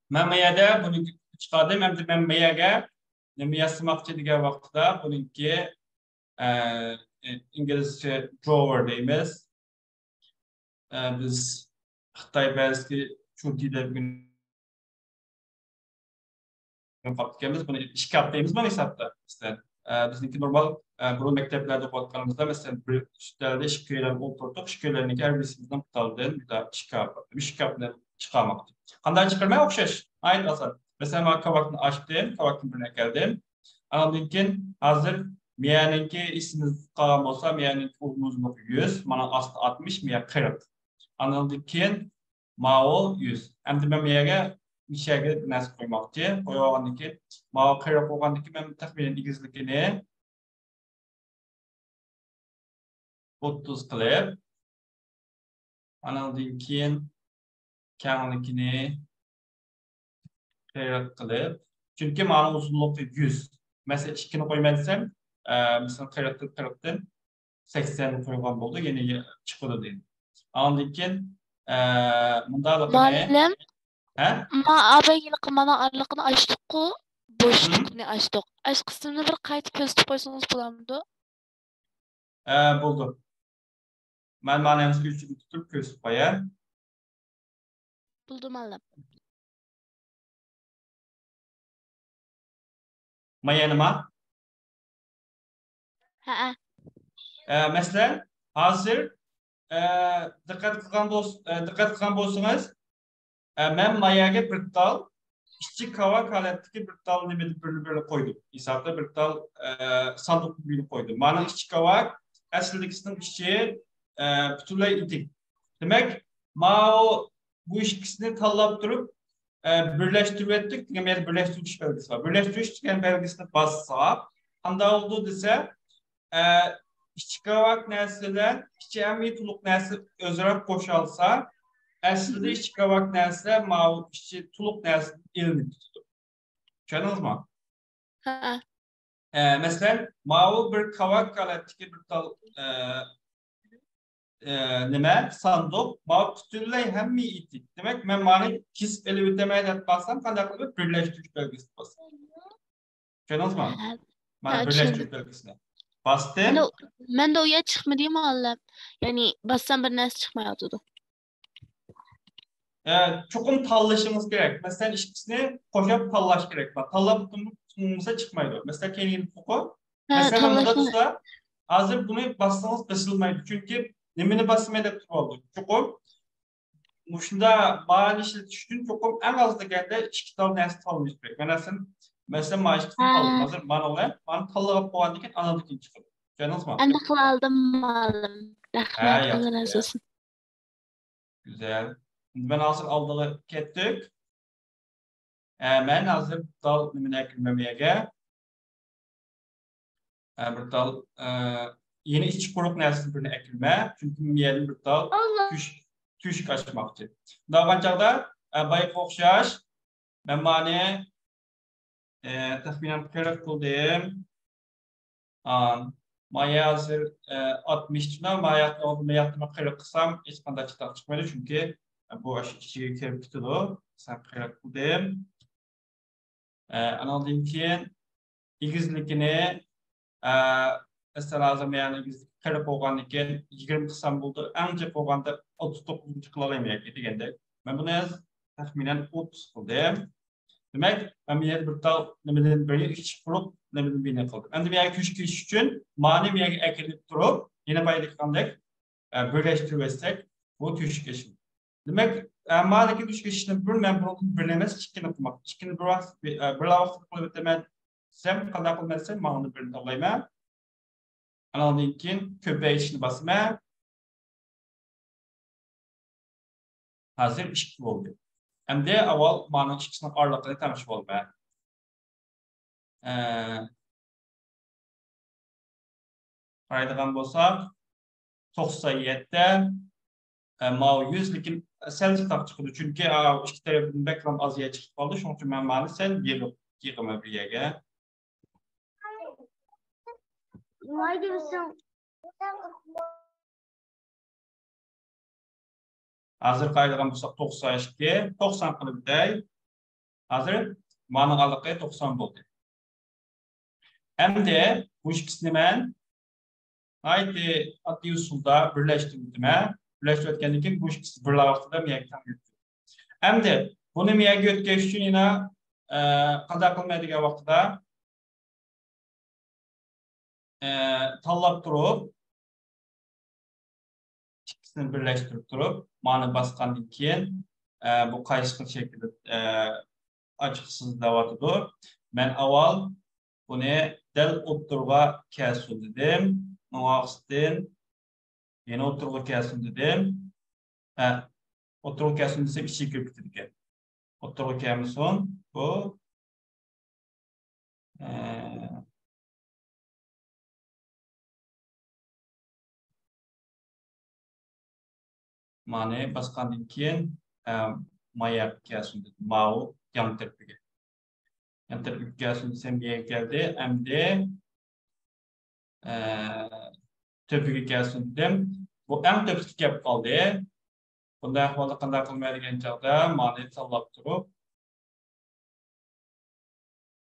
مەن ما يەردە بۇنى چىقاردىم. ئەمدى مەن ما يەرگە نېمە ياسىماقچى دېگەن ۋاقىتتا بۇنىڭكى، ئە، ئىنگلىزچە drawer دەيمىز. ئە، بىز خىتاي بەزىسى چۇدى دەپ قاپتىكەنمىز، بۇنى ئىشكاپ دەيمىز بۇنى ھېسابتا. مەسىلەن، ئە، بىزنىڭكى نورمال، ئە، بۇرۇن مەكتەپلەردە ئوقۇۋاتقىنىمىزدا، مەسىلەن، بىر ئۈستەلدە ئىككىيلەن ئولتۇردۇق، ئىككىيلەننىڭكى ھەر بىرسىمىزنىڭ پۇتالدىن بىر ئىشكاپ، ئىشكاپنى چىقارماقتا. قانداق چىقىرىمەن؟ ئوخشاش، ناھايىتى ئاسان. مەسىلەن، مانا كاۋاكنى ئاچتىم، كاۋاكتىن بىرنى ئەكەلدىم. ئاندىن كېيىن ھازىر مىيەنىڭكى ئېسىمىزدە قالغان بولسا، مىيەنىڭكى ئۇزۇنلۇقى يۈز، مانا ئاستى ئاتمىش، مىيە قىرىق. ئاندىن كېيىن ماۋۇ يۈز. ئەمدى مەن بۇ يەرگە مۇشۇ يەرگە بىر نەرسە قويماقچى. قويۇۋالغاندىن كېيىن، ماۋۇ قىرىق بولغاندىن كېيىن، مەن تەخمىنەن ئېگىزلىكىنى ئوتتۇز قىلىپ، ئانىڭدىن كېيىن كەڭلىكىنى قىرىق قىلىپ، چۈنكى مانا ئۇزۇنلۇقى يۈز. مەسىلەن، ئىككىنى قويماي دېسەم، ئە، مەسىلەن، قىرىقتىن، قىرىقتىن سەكسەننى قويغان بولدى، يەنە چىقىدۇ دېدى. ئاندىن كېيىن ئە، مۇنداقلىقىنى مۇئەللىم، ھە؟ ما ئابەيگىلىقى مانا ئارىلىقىنى ئاچتۇققۇ، بوشلۇقنى ئاچتۇق. ئاشۇ قىسىمنى بىر قايتا كۆرسىتىپ قويسىڭىز بولامدۇ؟ ھە، بولدى. مەن مانا ھەممىسىنى ئۆچۈرۈپ تۇتۇپ كۆرسىتىپ قوياي. بولدى، مۇئەللىم. مايا نېمە؟ ھەئە. ئە، مەسىلەن، ھازىر، ئە، دىققەت قىلغان بولس-، ئە، دىققەت قىلغان بولسىڭىز، ئە، مەن ماياگە بىر تال ئىچى كاۋاك ھالەتتىكى بىر تال نېمىنى بىرنى بىرنى قويدۇم. ھېسابتا بىر تال، ئە، ساندۇق بىرنى قويدۇم. مانا ئىچى كاۋاك، ئەسلىدىكىسىنىڭ ئىچى، ئە، پۈتۈنلەي ئېتىك. دېمەك، ماۋۇ بۇ ئىككىسىنى تاللاپ تۇرۇپ، ئە، بىرلەشتۈرۈۋەتتۇق. دېگەن يەردە بىرلەشتۈرۈش بەلگىسى بار. بىرلەشتۈرۈش دېگەن بەلگىسىنى باسساق، قانداق بولىدۇ دېسە، ئە، ئىچى كاۋاك نەرسە بىلەن ئىچى ئەمەلىي تولۇق نەرسە ئۆزئارا قوشالسا، ئەسلىدە ئىچى كاۋاك نەرسە ماۋۇ ئىچى تولۇق نەرسىدىن ئېلىنىپ كېتىدۇ. چۈشەندىڭىزمۇ؟ ھە. ئە، مەسىلەن، ماۋۇ بىر كاۋاك ھالەتتىكى بىر تال، ئە، ئە، نېمە، ساندۇق، ماۋۇ پۈتۈنلەي ھەممە ئېتىك. دېمەك، مەن مانى كېسىپ ئېلىۋېتەمەن دەپ قالسام، قانداق قىلىپ بىرلەشتۈرۈش بەلگىسىنى باسىمەن. چۈشەندىڭىزمۇ؟ ھە. مانا ھە، بىرلەشتۈرۈش چۈشەندىم. بەلگىسىنى باستىم. مەندە، مەندە ئۇ يەر چىقمىدى، مۇئەللىم. يەنى باسسام بىر نەرسە چىقمايۋاتىدۇ. ئە، چوقۇم تاللىشىڭىز كېرەك. مەسىلەن، ئىككىسىنى قوشاپ تاللاش كېرەك. تاللاپ تۇرمىسا چىقمايدۇ. مەسىلەن، كەينىگىنى قويۇڭ. ھە، مەسىلەن، مانا تاللاشنى بۇندا تۇرسا، ھازىر بۇنى باسسىڭىز بېسىلمايدۇ. چۈنكى نېمىنى باسىمەن دەپ تۇرۇۋالدى. چوقۇم مۇشۇنداق مانى ئىشلىتىش ئۈچۈن چوقۇم ئەڭ ئاز دېگەندە ئىككى تال نەرسە تاللىنىش كېرەك. مەسىلەن، مەسىلەن، مانا ئىككى تال ھە. تاللىدىم. ھازىر مانا بۇلار، مانا تاللىغان بولغاندىن كېيىن ئانىڭدىن كېيىن چىقىدۇ. چۈشەندىڭىزمۇ؟ ئەمدى قىلالدىم، مۇئەللىم. ھە، رەھمەت، ياخشى، ئاللا رازى بولسۇن. گۈزەل. ئەمدى مەن ھازىر ئالدىغا كەتتۇق. ئە، مەن ھازىر بىر تال نېمىنى ئەكىرمەن بۇ يەرگە. ئە، بىر تال، ئە، يەنە ئىچى قۇرۇق نەرسىدىن بىرنى ئەكىرمە. چۈنكى مەن بۇ يەردىن بىر تال تۆش-، تۆشۈك ئاچماقچى. مۇنداق بولغان چاغدا، ئە، بايىقىغا ئوخشاش مەن مانى، ئە، تەخمىنەن قىرىق قىلدىم. ئا، مايا ھازىر، ئە، ئاتمىش تۇنا، مايا، مايا قىرىق قىلسام، ھېچقانداق چاتاق چىقمايدۇ، چۈنكى بۇ ئاشۇ ئىچىگە كىرىپ كېتىدۇ. مەسىلەن، قىرىق قىلدىم. ئە، ئانىڭدىن كېيىن ئېگىزلىكىنى، ئە، مەسىلەن، ھازىر مەن ئېگىزلىكى قىرىق بولغاندىن كېيىن يىگىرمە قىلسام بولىدۇ. ئەڭ جىق بولغاندا ئوتتۇز توققۇزىنچى قىلالايمەن ياكى دېگەندەك. مەن بۇنى تەخمىنەن ئوتتۇز قىلدىم. دېمەك، مەن بۇ يەردە بىر تال نېمىدىن بىرنى، ئىچى قۇرۇق نېمىدىن بىرنى قىلدىم. ئەمدى بۇ يەرگە تۆشۈك ئېلىش ئۈچۈن مانى بۇ يەرگە ئەكىرىپ تۇرۇپ، يەنە بايىقىدەك، ئە، بىرلەشتۈرۈۋەتسەك، بۇ تۆشۈك ئېشىلدى. دېمەك، ئە، مانىكى تۆشۈك ئېشىشتىن بۇرۇن مەن بۇنىڭدىن بىرنى ئەمەس، ئىككىنى قىلماق، ئىككىنى بىر ۋاقىت، ئە، بىرلا ۋاقىتتا قىلىۋېتىمەن دېسەم، قانداق قىلىمەن دېسەم، مانا بۇنى بىرنى تاللايمەن. ئانىڭدىن كېيىن كۆپەيتىشنى باسىمەن. ھازىر ئىككى بولدى. ئەمدى ئاۋۋال مانىڭ ئىككىسىنىڭ ئارىلىقىنى تەڭشەپ ئالىمەن. ئە، قارايدىغان بولساق، توقسان يەتتە، ئە، ماۋۇ يۈز، لېكىن سەل چاتاق چىقىدۇ. چۈنكى، ئا، ئىككى تەرەپتىن بەكلا ئاز يەر چىقىپ قالدى. شۇنىڭ ئۈچۈن مەن مانى سەل يېرىم يىغىمەن بىر يەرگە. ھازىر قارايدىغان بولساق، توقسان ئىككى، توقسان قىلىپ ئۆتەي. ھازىر مانىڭ ئارىلىقى توقسان بولدى. ئەمدى بۇ ئىككىسىنى مەن ناھايىتى ئاددىي ئۇسۇلدا بىرلەشتۈرۈۋېتىمەن. بىرلەشتۈرۈۋەتكەندىن كېيىن بۇ ئىككىسى بىرلا ۋاقتىدا مېيەككە تەڭ يۈرىدۇ. ئەمدى بۇنى مېيەككە يۆتكەش ئۈچۈن يەنە، ئە، قانداق قىلىمەن دېگەن ۋاقتىدا، ئە، تاللاپ تۇرۇپ، ئىككىسىنى بىرلەشتۈرۈپ تۇرۇپ، مانى باسقاندىن كېيىن، ئە، بۇ قايسى خىل شەكىلدە، ئە، ئاچقۇسىز دەۋاتىدۇ. مەن ئاۋۋال بۇنى دەل ئوتتۇرىغا كەلسۇن دېدىم. ئۇنىڭ ئارقىسىدىن يەنە ئوتتۇرىغا كەلسۇن دېدىم. ھە، ئوتتۇرىغا كەلسۇن دېسەم، ئىچىگە كىرىپ كېتىدىكەن. ئوتتۇرىغا كەلمىسۇن. بۇ، ئە، مانى باسقاندىن كېيىن، ئە، ماياققا كەلسۇن دېدىم. ماۋۇ يان تەرىپىگە. يان تەرىپىگە كەلسۇن دېسەم، بۇ يەرگە كەلدى. ئەمدى، ئە، تۆپىگە كەلسۇن دېدىم. بۇ ئەڭ تۆپىگە كەپ قالدى. بۇنداق ئەھۋالدا قانداق قىلماي دېگەن چاغدا مانى تاللاپ تۇرۇپ،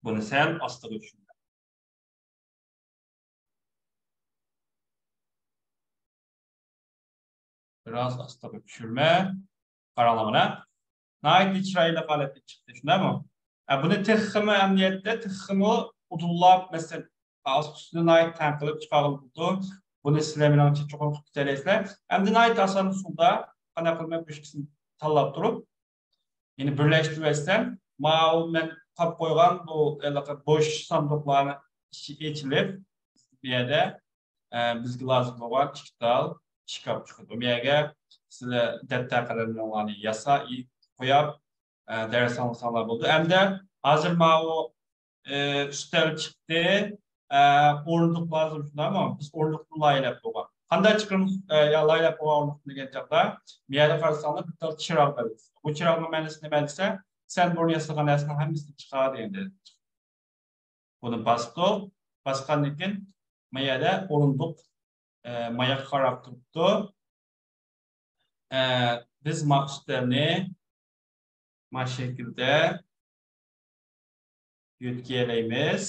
بۇنى سەل ئاستىغا چۈشۈرمە. بىراز ئاستىغا چۈشۈرمە. قاراڭلار مانا. ناھايىتى چىرايلىق ھالەتتە چىقتى، شۇنداقمۇ؟ ئە، بۇنى تېخىمۇ ئەمەلىيەتتە، تېخىمۇ ئۇدۇللاپ، مەسىلەن، ئاستى ئۈستىدە ناھايىتى تەڭ قىلىپ چىقارغىلى بولىدۇ. بۇنى سىلەر مېنىڭچە چوقۇم قىلىپ كېتەلەيسىلەر. ئەمدى ناھايىتى ئاسان ئۇسۇلدا قانداق قىلىمەن، بۇ ئىككىسىنى تاللاپ تۇرۇپ، يەنى بىرلەشتۈرۈۋەتسەم، ماۋۇ مەن قاپ قويغان بۇ ھېلىقى بوش ساندۇقلارنىڭ ئىچى ئېچىلىپ، بۇ يەردە، ئە، بىزگە لازىم بولغان ئىككى تال ئىشكاپ چىقىدۇ. بۇ يەرگە سىلەر دەپتەر قەلەملىرىڭلارنى ياسا-، قويۇپ، ئە، دەرس ئاڭلىساڭلار بولىدۇ. ئەمدى ھازىر ماۋۇ ئى، ئۈستەل چىقتى، ئە، ئورۇندۇق لازىم، شۇنداقمۇ؟ بىز ئورۇندۇقنى لايىھەلەپ بولغان. قانداق چىقىرىمىز، ئە، يا لايىھەلەپ بولغان ئورۇندۇقنى دېگەن چاغدا، بۇ يەردە قارىساڭلار، بىر تال چىراغ بەلگىسى. بۇ چىراغنىڭ مەنىسى نېمە دېسە، سەن بۇرۇن ياسىغان نەرسىنىڭ ھەممىسىنى چىقار دېگەندە. بۇنى باستۇق. باسقاندىن كېيىن، ما يەردە ئورۇندۇق، ئە، ماياققا قاراپ تۇرۇپتۇ. ئە، بىز ما ئۈستەلنى ما شەكىلدە يۆتكىيەلەيمىز.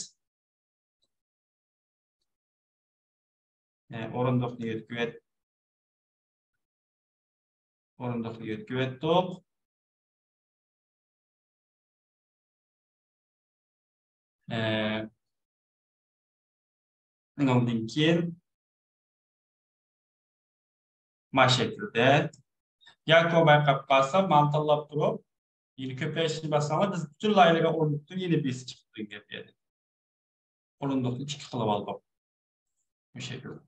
ئە، ئورۇندۇقنى يۆتكىۋەت-، ئورۇندۇقنى يۆتكىۋەتتۇق. ئە، ئۇنىڭدىن كېيىن ما شەكىلدە. ياكى بولماي قاپ قالسا، مانا تاللاپ تۇرۇپ، يەنە كۆپەيتىشنى باسساڭلار، بىز پۈتۈن لايىھەلىگەن ئورۇندۇقتىن يەنە بىرسى چىقىپ تۇرىدىغان گەپ يەنى. ئورۇندۇقنى ئىككى قىلىپ ئالدۇق. بۇ شەكىلدە.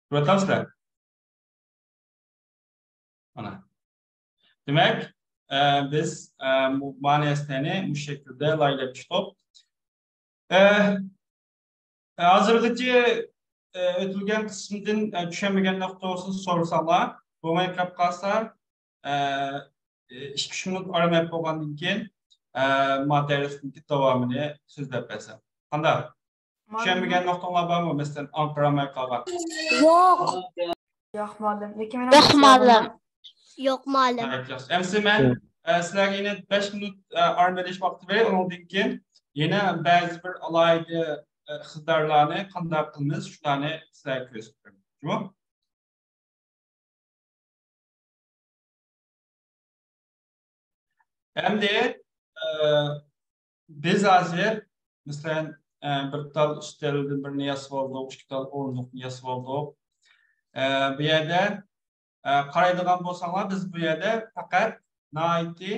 كۆرۈۋاتامسىلەر؟ مانا. دېمەك، ئە، بىز، ئە، مۇ-، مانىسىنى مۇشۇ شەكىلدە لايىھەلەپ چىقتۇق. ئە، ئە، ھازىرغىچە، ئە، ئۆتۈلگەن قىسىمدىن، ئە، چۈشەنمىگەن نۇقتا بولسا سورىساڭلار، بولماي قاپ قالسا، ئە، ئە، ئىككى ئۈچ مىنۇت ئارام ئېلىپ بولغاندىن كېيىن، ئە، ما دەرسنىڭكى داۋامىنى سۆزلەپ بەرسەم. قانداق؟ چۈشەنمىگەن نۇقتاڭلار بارمۇ؟ مەسىلەن، ئاڭقىرالماي قالغان. يوق. يوق، مۇئەللىم. لېكىن مېنىڭ يوق، مۇئەللىم. يوق، مۇئەللىم. ناھايىتى ياخشى. ئەمسە مەن، ئە، سىلەرگە يەنە بەش مىنۇت، ئە، ئارام ئېلىش ۋاقتى بېرەي. ئۇنىڭدىن كېيىن يەنە بەزى بىر ئالاھىدە، ئە، ئىقتىدارلارنى قانداق قىلىمىز، شۇلارنى سىلەرگە كۆرسىتىپ بېرىمەن. جۇمۇ؟ ئەمدى، ئە، بىز ھازىر، مەسىلەن، ئە، بىر تال ئۈستەلدىن بىرنى ياسىۋالدۇق، ئىككى تال ئورۇندۇقنى ياسىۋالدۇق. ئە، بۇ يەردە، ئە، قارايدىغان بولساڭلار، بىز بۇ يەردە پەقەت ناھايىتى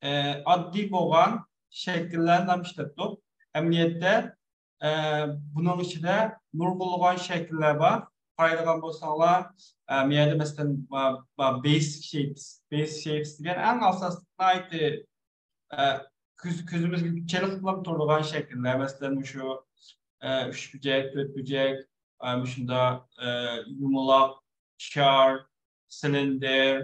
ئە، ئاددىي بولغان شەكىللەرنى ئىشلەتتۇق. ئەمەلىيەتتە، ئە، بۇنىڭ ئىچىدە نۇرغۇنلىغان شەكىللەر بار. قارايدىغان بولساڭلار، ئە، بۇ يەردە مەسىلەن، با-، با-، basic shapes، basic shapes دېگەن ئەڭ ئاساسلىق، ناھايىتى، ئە، كۆز-، كۆزىمىزگە چېلىقىپلا تۇرىدىغان شەكىللەر. مەسىلەن، مۇشۇ، ئە، ئۈچ بۇرجەك، تۆت بۇرجەك، ئە، مۇشۇنداق، ئە، يۇمىلاق، شار، سىلىندىر،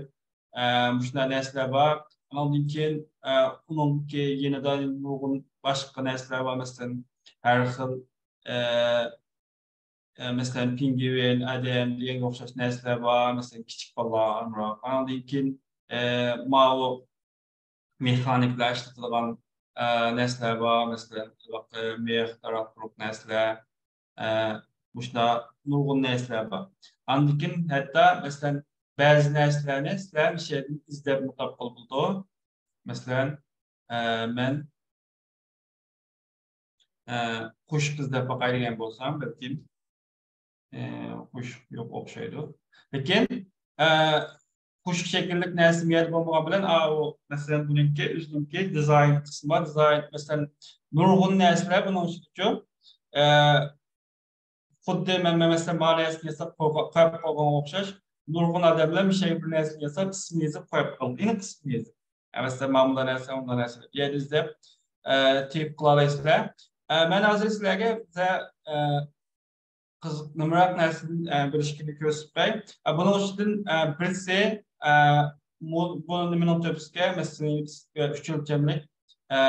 ئە، مۇشۇنداق نەرسىلەر بار. ئۇنىڭدىن كېيىن، ئە، ئۇنىڭكى يېنىدا نۇرغۇن باشقا نەرسىلەر بار. مەسىلەن، ھەر خىل، ئە، ئە، مەسىلەن، پىڭگۋىن، ئادەم دېگەنگە ئوخشاش نەرسىلەر بار. مەسىلەن، كىچىك بالىلارغا ئامراق. ئۇنىڭدىن كېيىن، ئە، ماۋۇ مېخانىكلار ئىشلىتىدىغان، ئە، نەرسىلەر بار، مەسىلەن، مىخ، تاراتقۇلۇق نەرسىلەر، ئە، مۇشۇنداق نۇرغۇن نەرسىلەر بار. ئاندىن كېيىن ھەتتا، مەسىلەن، بەزى نەرسىلەرنى سىلەر مۇشۇ يەردىن ئىزدەپمۇ تاپقىلى بولىدۇ. مەسىلەن، ئە، مەن ئە، قوشۇق ئىزدەپ باقاي دېگەن بولسام، بەلكىم، ئە، قوشۇق يوق ئوخشايدۇ. لېكىن، ئە، قوشۇق شەكىللىك نەرسە بۇ يەردە بولمىغان بىلەن، ئاۋۇ، مەسىلەن، بۇنىڭكى، ئۆزىنىڭكى دىزاين قىسمى بار. دىزاين، مەسىلەن، نۇرغۇن نەرسىلەر بۇنىڭ ئۈستىدىچۇ، ئە، خۇددى مەن، مەن، مەسىلەن، مانا نەرسىنى ياساپ قويغا-، قويۇپ قويغانغا ئوخشاش، نۇرغۇن ئادەملەر مۇشۇ يەرگە بىر نەرسىنى ياساپ، ئىسمىنى يېزىپ قويۇپ قالىدۇ. ئېنىق ئىسمىنى يېزىپ. ئە، مەسىلەن، مانا مۇنداق نەرسە، مۇنداق نەرسە. بۇ يەردە ئىزدەپ، ئە، تېپىپ قىلالايسىلەر. ئە، مەن ھازىر سىلەرگە بىزە، ئە، قىزىق نېمىراق نەرسىدىن، ئە، بىر ئىككىنى كۆرسىتىپ بېرەي. ئە، بۇنىڭ ئۈستىدىن، ئە، بىرسى، ئە، مۇ-، بۇ نېمىنىڭ تۆپىسىگە، مەسىلەن، ئۈچ ئۆلچەملىك، ئە،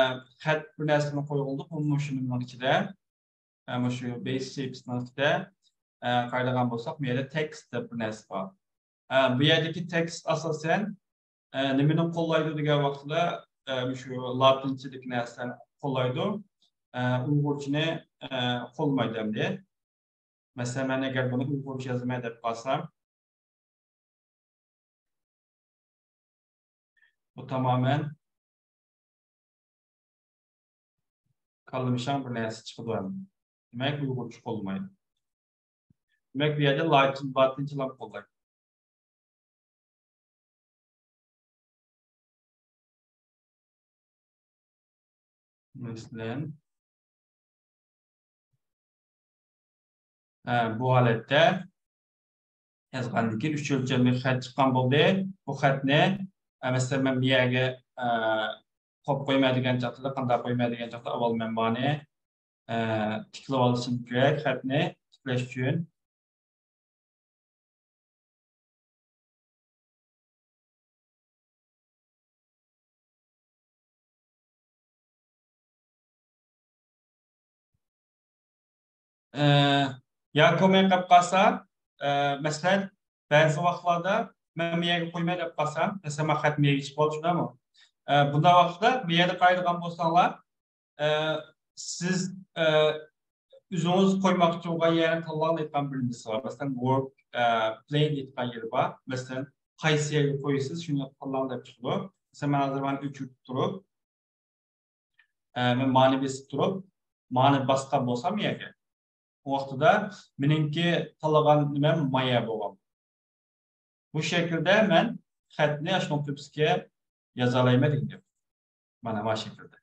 خەت بىر نەرسىنى قويغىلى بولىدۇ. بۇ مۇشۇ نېمىنىڭ ئىچىدە. ئە، مۇشۇ basic shapes نىڭ ئىچىدە، ئە، قارايدىغان بولساق، بۇ يەردە تېكىست دەپ بىر نەرسە بار. ئە، بۇ يەردىكى تېكىست ئاساسەن، ئە، نېمىنى قوللايدۇ دېگەن ۋاقىتتا، ئە، مۇشۇ لاتىنچىدىكى نەرسىلەرنى قوللايدۇ. ئە، ئۇيغۇرچىنى، ئە، قوللىمايدۇ ئەمدى. مەسىلەن، مەن ئەگەر بۇنى ئۇيغۇرچە يازىمەن دەپ قالسام، بۇ تامامەن كاللىمىشاڭ بىر نەرسە چىقىدۇ ھەم. دېمەك، ئۇيغۇرچە قوللىمايدۇ. دېمەك، بۇ يەردە لاتىن، لاتىنچىلام قوللايدۇ. مەسىلەن، ھە، بۇ ھالەتتە يازغاندىن كېيىن ئۈچ ئۆلچەملىك خەت چىققان بولدى. بۇ خەتنى، ئە، مەسىلەن، مەن بۇ يەرگە، ئە، قويۇپ قويماي دېگەن چاغدا، قانداق قويماي دېگەن چاغدا، ئاۋۋال مەن مانى، ئە، تىكلىۋالىشىم كېرەك، خەتنى تىكلەش ئۈچۈن. ئە، ياكى مەن قېلىپ قالسا، ئە، مەسىلەن، بەزى ۋاقىتلاردا مەن بۇ يەرگە قويماي دەپ قالسام، مەسىلەن، مەن خەت بۇ يەرگە چىقىپ قالدى، شۇنداقمۇ؟ ئە، بۇنداق ۋاقىتتا بۇ يەردە قارايدىغان بولساڭلار، ئە، سىز، ئە، ئۆزىڭىز قويماقچى بولغان يەرنى تاللاڭ دەيدىغان بىر نېمىسى بار. مەسىلەن، ۋورك، ئە، پلەي دەيدىغان يېرى بار. مەسىلەن، قايسى يەرگە قويىسىز، شۇنى تاللاڭ دەپ چىقىدۇ. مەسىلەن، مەن ھازىر مانا ئۆچۈرۈپ تۇرۇپ، ئە، مەن مانى بېسىپ تۇرۇپ، مانى باسقان بولسام يەرگە، ئۇ ۋاقتىدا مېنىڭكى تاللىغان نېمەم مايا بولغان. بۇ شەكىلدە مەن خەتنى ئاشۇنىڭ تۆپىسىگە يازالايمەن دېگەن گەپ. مانا، مانا شەكىلدە.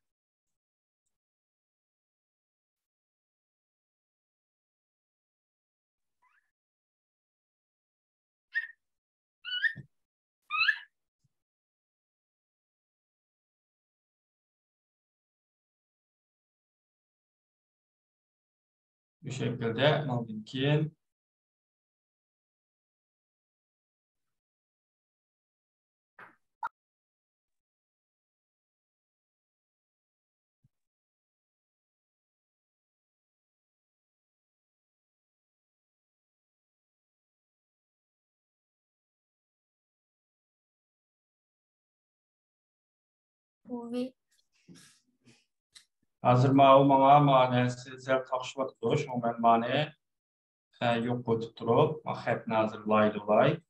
بۇ شەكىلدە، ئۇنىڭدىن كېيىن ھازىر ماۋۇ ماڭا، مانا نەرسە سەل قاقشىۋاتىدۇ، شۇڭا مەن مانى، ئە، يوق قىلىپ تۇرۇپ، ما خەتنى ھازىر لايدىلاي.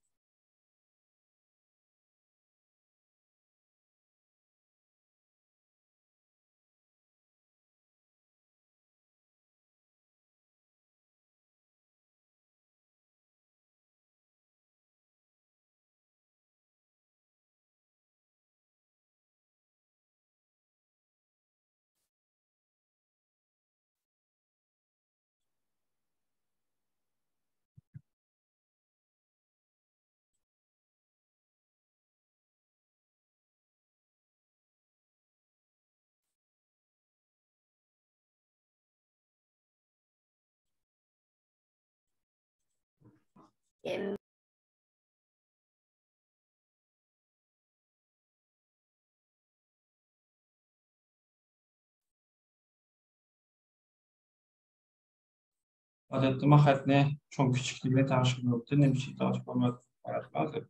ئادەتتىمۇ خەتنى چوڭ كىچىكلىكىنى تەڭشىگىلى بولىدۇ، نېمە ئۈچۈن تەڭشىپ بولمايدۇ؟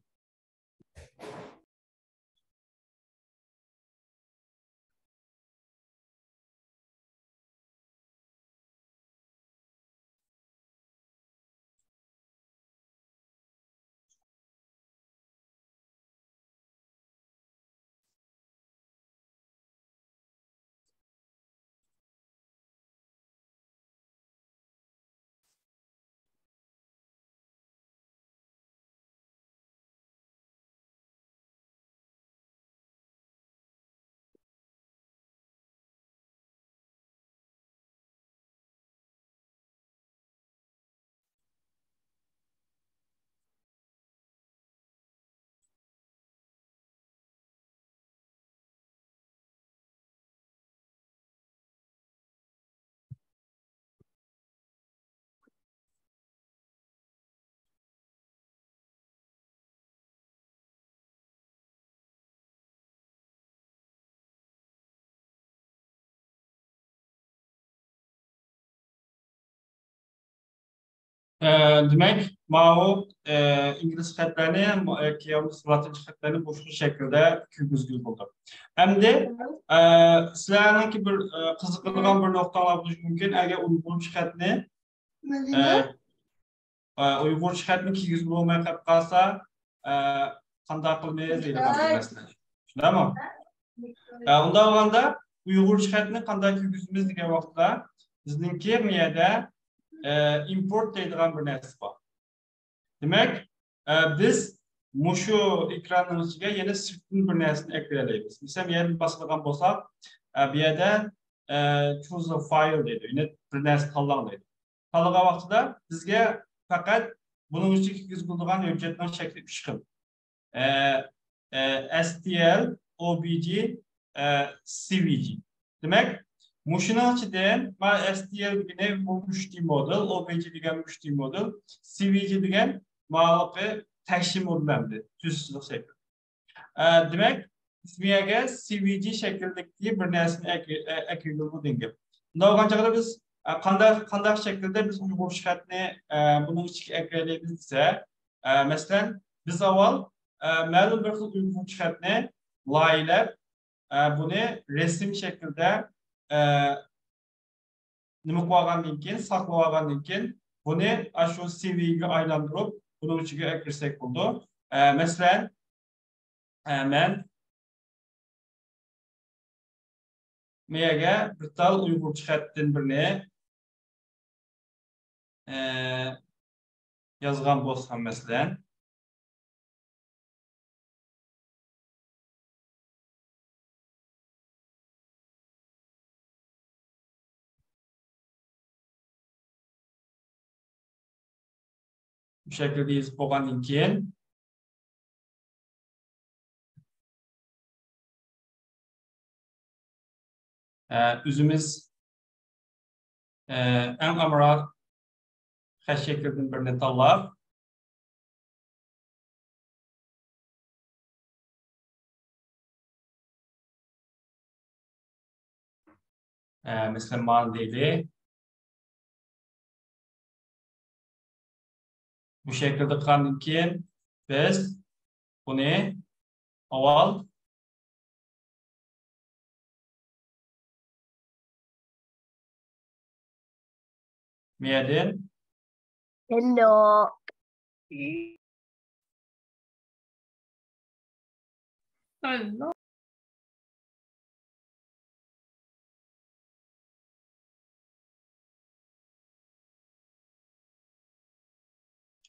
ئە، دېمەك، ماۋۇ، ئە، ئىنگلىز خەتلەرنى، ئە، ياكى لاتىنچە خەتلەرنى بوشقا شەكىلدە كىرگۈزگىلى بولىدۇ. ئەمدى، ئە، سىلەرنىڭكى بىر، ئە، قىزىقىدىغان بىر نۇقتاڭلار بولۇشى مۇمكىن. ئەگەر ئۇيغۇرچە خەتنى، ئە، ئە، ئۇيغۇرچە خەتنى كىرگۈزگىلى بولماي قېلىپ قالسا، ئە، قانداق قىلىمىز دەيدىغان بىر مەسىلە. شۇنداقمۇ؟ ئە، ئۇنداق بولغاندا ئۇيغۇرچە خەتنى قانداق كىرگۈزىمىز دېگەن ۋاقىتتا بىزنىڭكى مۇ يەردە، ئە، ئىمپورت دەيدىغان بىر نەرسە بار. دېمەك، ئە، بىز مۇشۇ ئېكراننىڭ ئىچىگە يەنە سىرتتىن بىر نەرسىنى ئەكىرەلەيمىز. مىسال، يەنە باسىدىغان بولساق، ئە، بۇ يەردە، ئە، choose a file دەيدۇ. يەنە بىر نەرسە تاللاڭ دەيدۇ. تاللىغان ۋاقتىدا بىزگە پەقەت بۇنىڭ ئۈچۈن كىرگۈزگىلى بولىدىغان ھۆججەتنىڭ شەكلى ئۈچ خىل. ئە، ئە، ئەس تى ئېل، ئو بى جى، ئە، سى ۋى جى. دېمەك، مۇشۇنىڭ ئىچىدىن، مانا، ئەس تى ئېل دېگىنى بۇ مۇشتى مودېل، ئو بى جى دېگەن مۇشتى مودېل، سى ۋى جى دېگەن ماۋۇقى تەكشى مودېل ئەمدى، تۈز سىزىق شەكىل. ئە، دېمەك، بىز بۇ يەرگە سى ۋى جى شەكىلدىكى بىر نەرسىنى ئەكى-، ئە-، ئەكىرگىلى بولىدىكەن. ئۇنداق بولغان چاغدا بىز، ئە، قانداق، قانداق شەكىلدە بىز ئۇيغۇرچە خەتنى، ئە، بۇنىڭ ئىچىگە ئەكىرەلەيمىز دېسە، ئە، مەسىلەن، بىز ئاۋۋال، ئە، مەلۇم بىر خىل ئۇيغۇرچە خەتنى لايىھەلەپ، ئە، بۇنى رەسىم شەكىلدە، ئە، نېمە قىلىۋالغاندىن كېيىن، ساقلىۋالغاندىن كېيىن، بۇنى ئاشۇ سى ۋى گە ئايلاندۇرۇپ، بۇنىڭ ئىچىگە ئەكىرسەك بولىدۇ. ئە، مەسىلەن، ئە، مەن مېيەگە بىر تال ئۇيغۇرچە خەتتىن بىرنى، ئە، يازغان بولسام، مەسىلەن، بۇ شەكىلدە يېزىپ بولغاندىن كېيىن، ئە، ئۆزىمىز، ئە، ئەڭ ئامراق خەت شەكلىدىن بىرنى تاللاپ، ئە، مەسىلەن، مانا دەيلى. بۇ شەكىلدە قىلغاندىن كېيىن، بىز بۇنى ئاۋۋال مۇ يەردىن، ھېللو.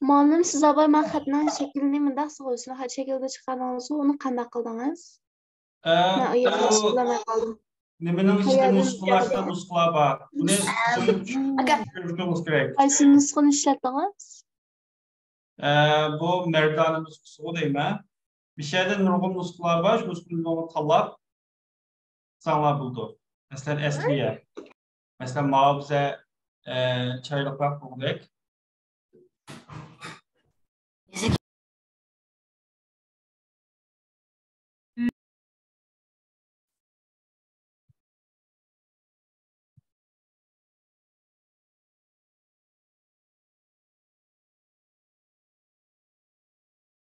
مۇئەللىم، سىز ئاۋۋال ماڭا خەتنىڭ شەكلىنى مۇنداق سورايسىز، خەت شەكلىدە چىقاردىڭىزغۇ، ئۇنى قانداق قىلدىڭىز؟ ئە، مەن ئۇ يەردە بۇ ئىشلىمەي قالدىم. نېمىنىڭ ئىچىدە نۇسخىلار، نۇسخىلار بار. بۇنى چۈشۈرۈشىڭىز كېرەك. قايسى نۇسخىنى ئىشلەتتىڭىز؟ ئە، بۇ مەردانە نۇسخىسىغۇ دەيمەن. مۇشۇ يەردە نۇرغۇن نۇسخىلار بار، شۇ نۇسخىنى تاللاپ ساڭلار بولىدۇ. مەسىلەن، ئەسلىيە. مەسىلەن، ماۋۇ بىزە، ئە، چىرايلىقراق بولغۇدەك.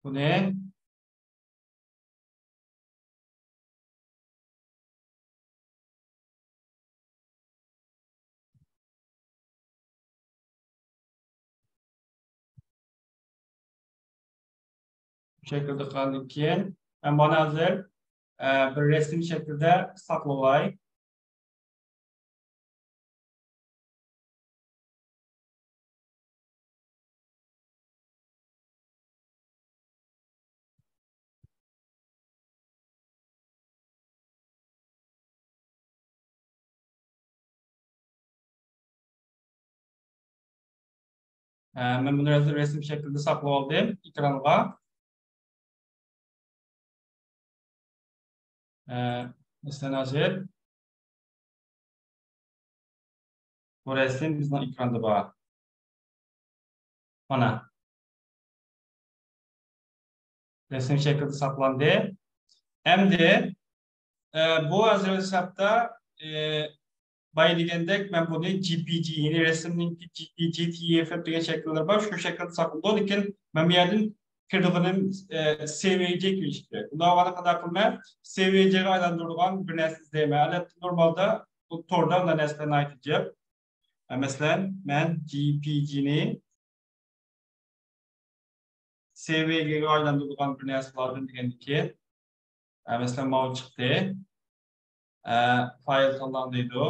بۇنى شەكىلدە قىلغاندىن كېيىن، مەن مانا ھازىر، ئە، بىر رەسىم شەكلىدە ساقلىۋالاي. ئە، مەن بۇنى ھازىر رەسىم شەكلىدە ساقلىۋالدىم ئېكرانغا. ئە، مەسىلەن، ھازىر بۇ رەسىم بىزنىڭ ئېكراندا بار. مانا. رەسىم شەكلىدە ساقلاندى. ئەمدى، ئە، بۇ ھازىر ھېسابتا، ئە، بايا دېگەندەك، مەن بۇنى جي پى جى، يەنى رەسىمنىڭكى جي پى جى، تى ئېف ئېف دېگەن شەكىللىرى بار، شۇ شەكىلدە ساقلىنىدۇ، لېكىن مەن بۇ يەردىن كىرىدىغىنىم، ئە، سى ۋى جى كىرىشى كېرەك. بۇنداق بولغاندا قانداق قىلىمەن؟ سى ۋى جىغا ئايلاندۇرىدىغان بىر نەرسە ئىزدەيمەن. ئادەتتە نورمالدا بۇ توردا ئۇنداق نەرسىلەر ناھايىتى جىق. ئە، مەسىلەن، مەن جي پى جىنى سى ۋى جىغا ئايلاندۇرىدىغان بىر نەرسە بار دېگەندىن كېيىن، ئە، مەسىلەن، ماۋۇ چىقتى. ئە، فايل تاللاڭ دەيدۇ.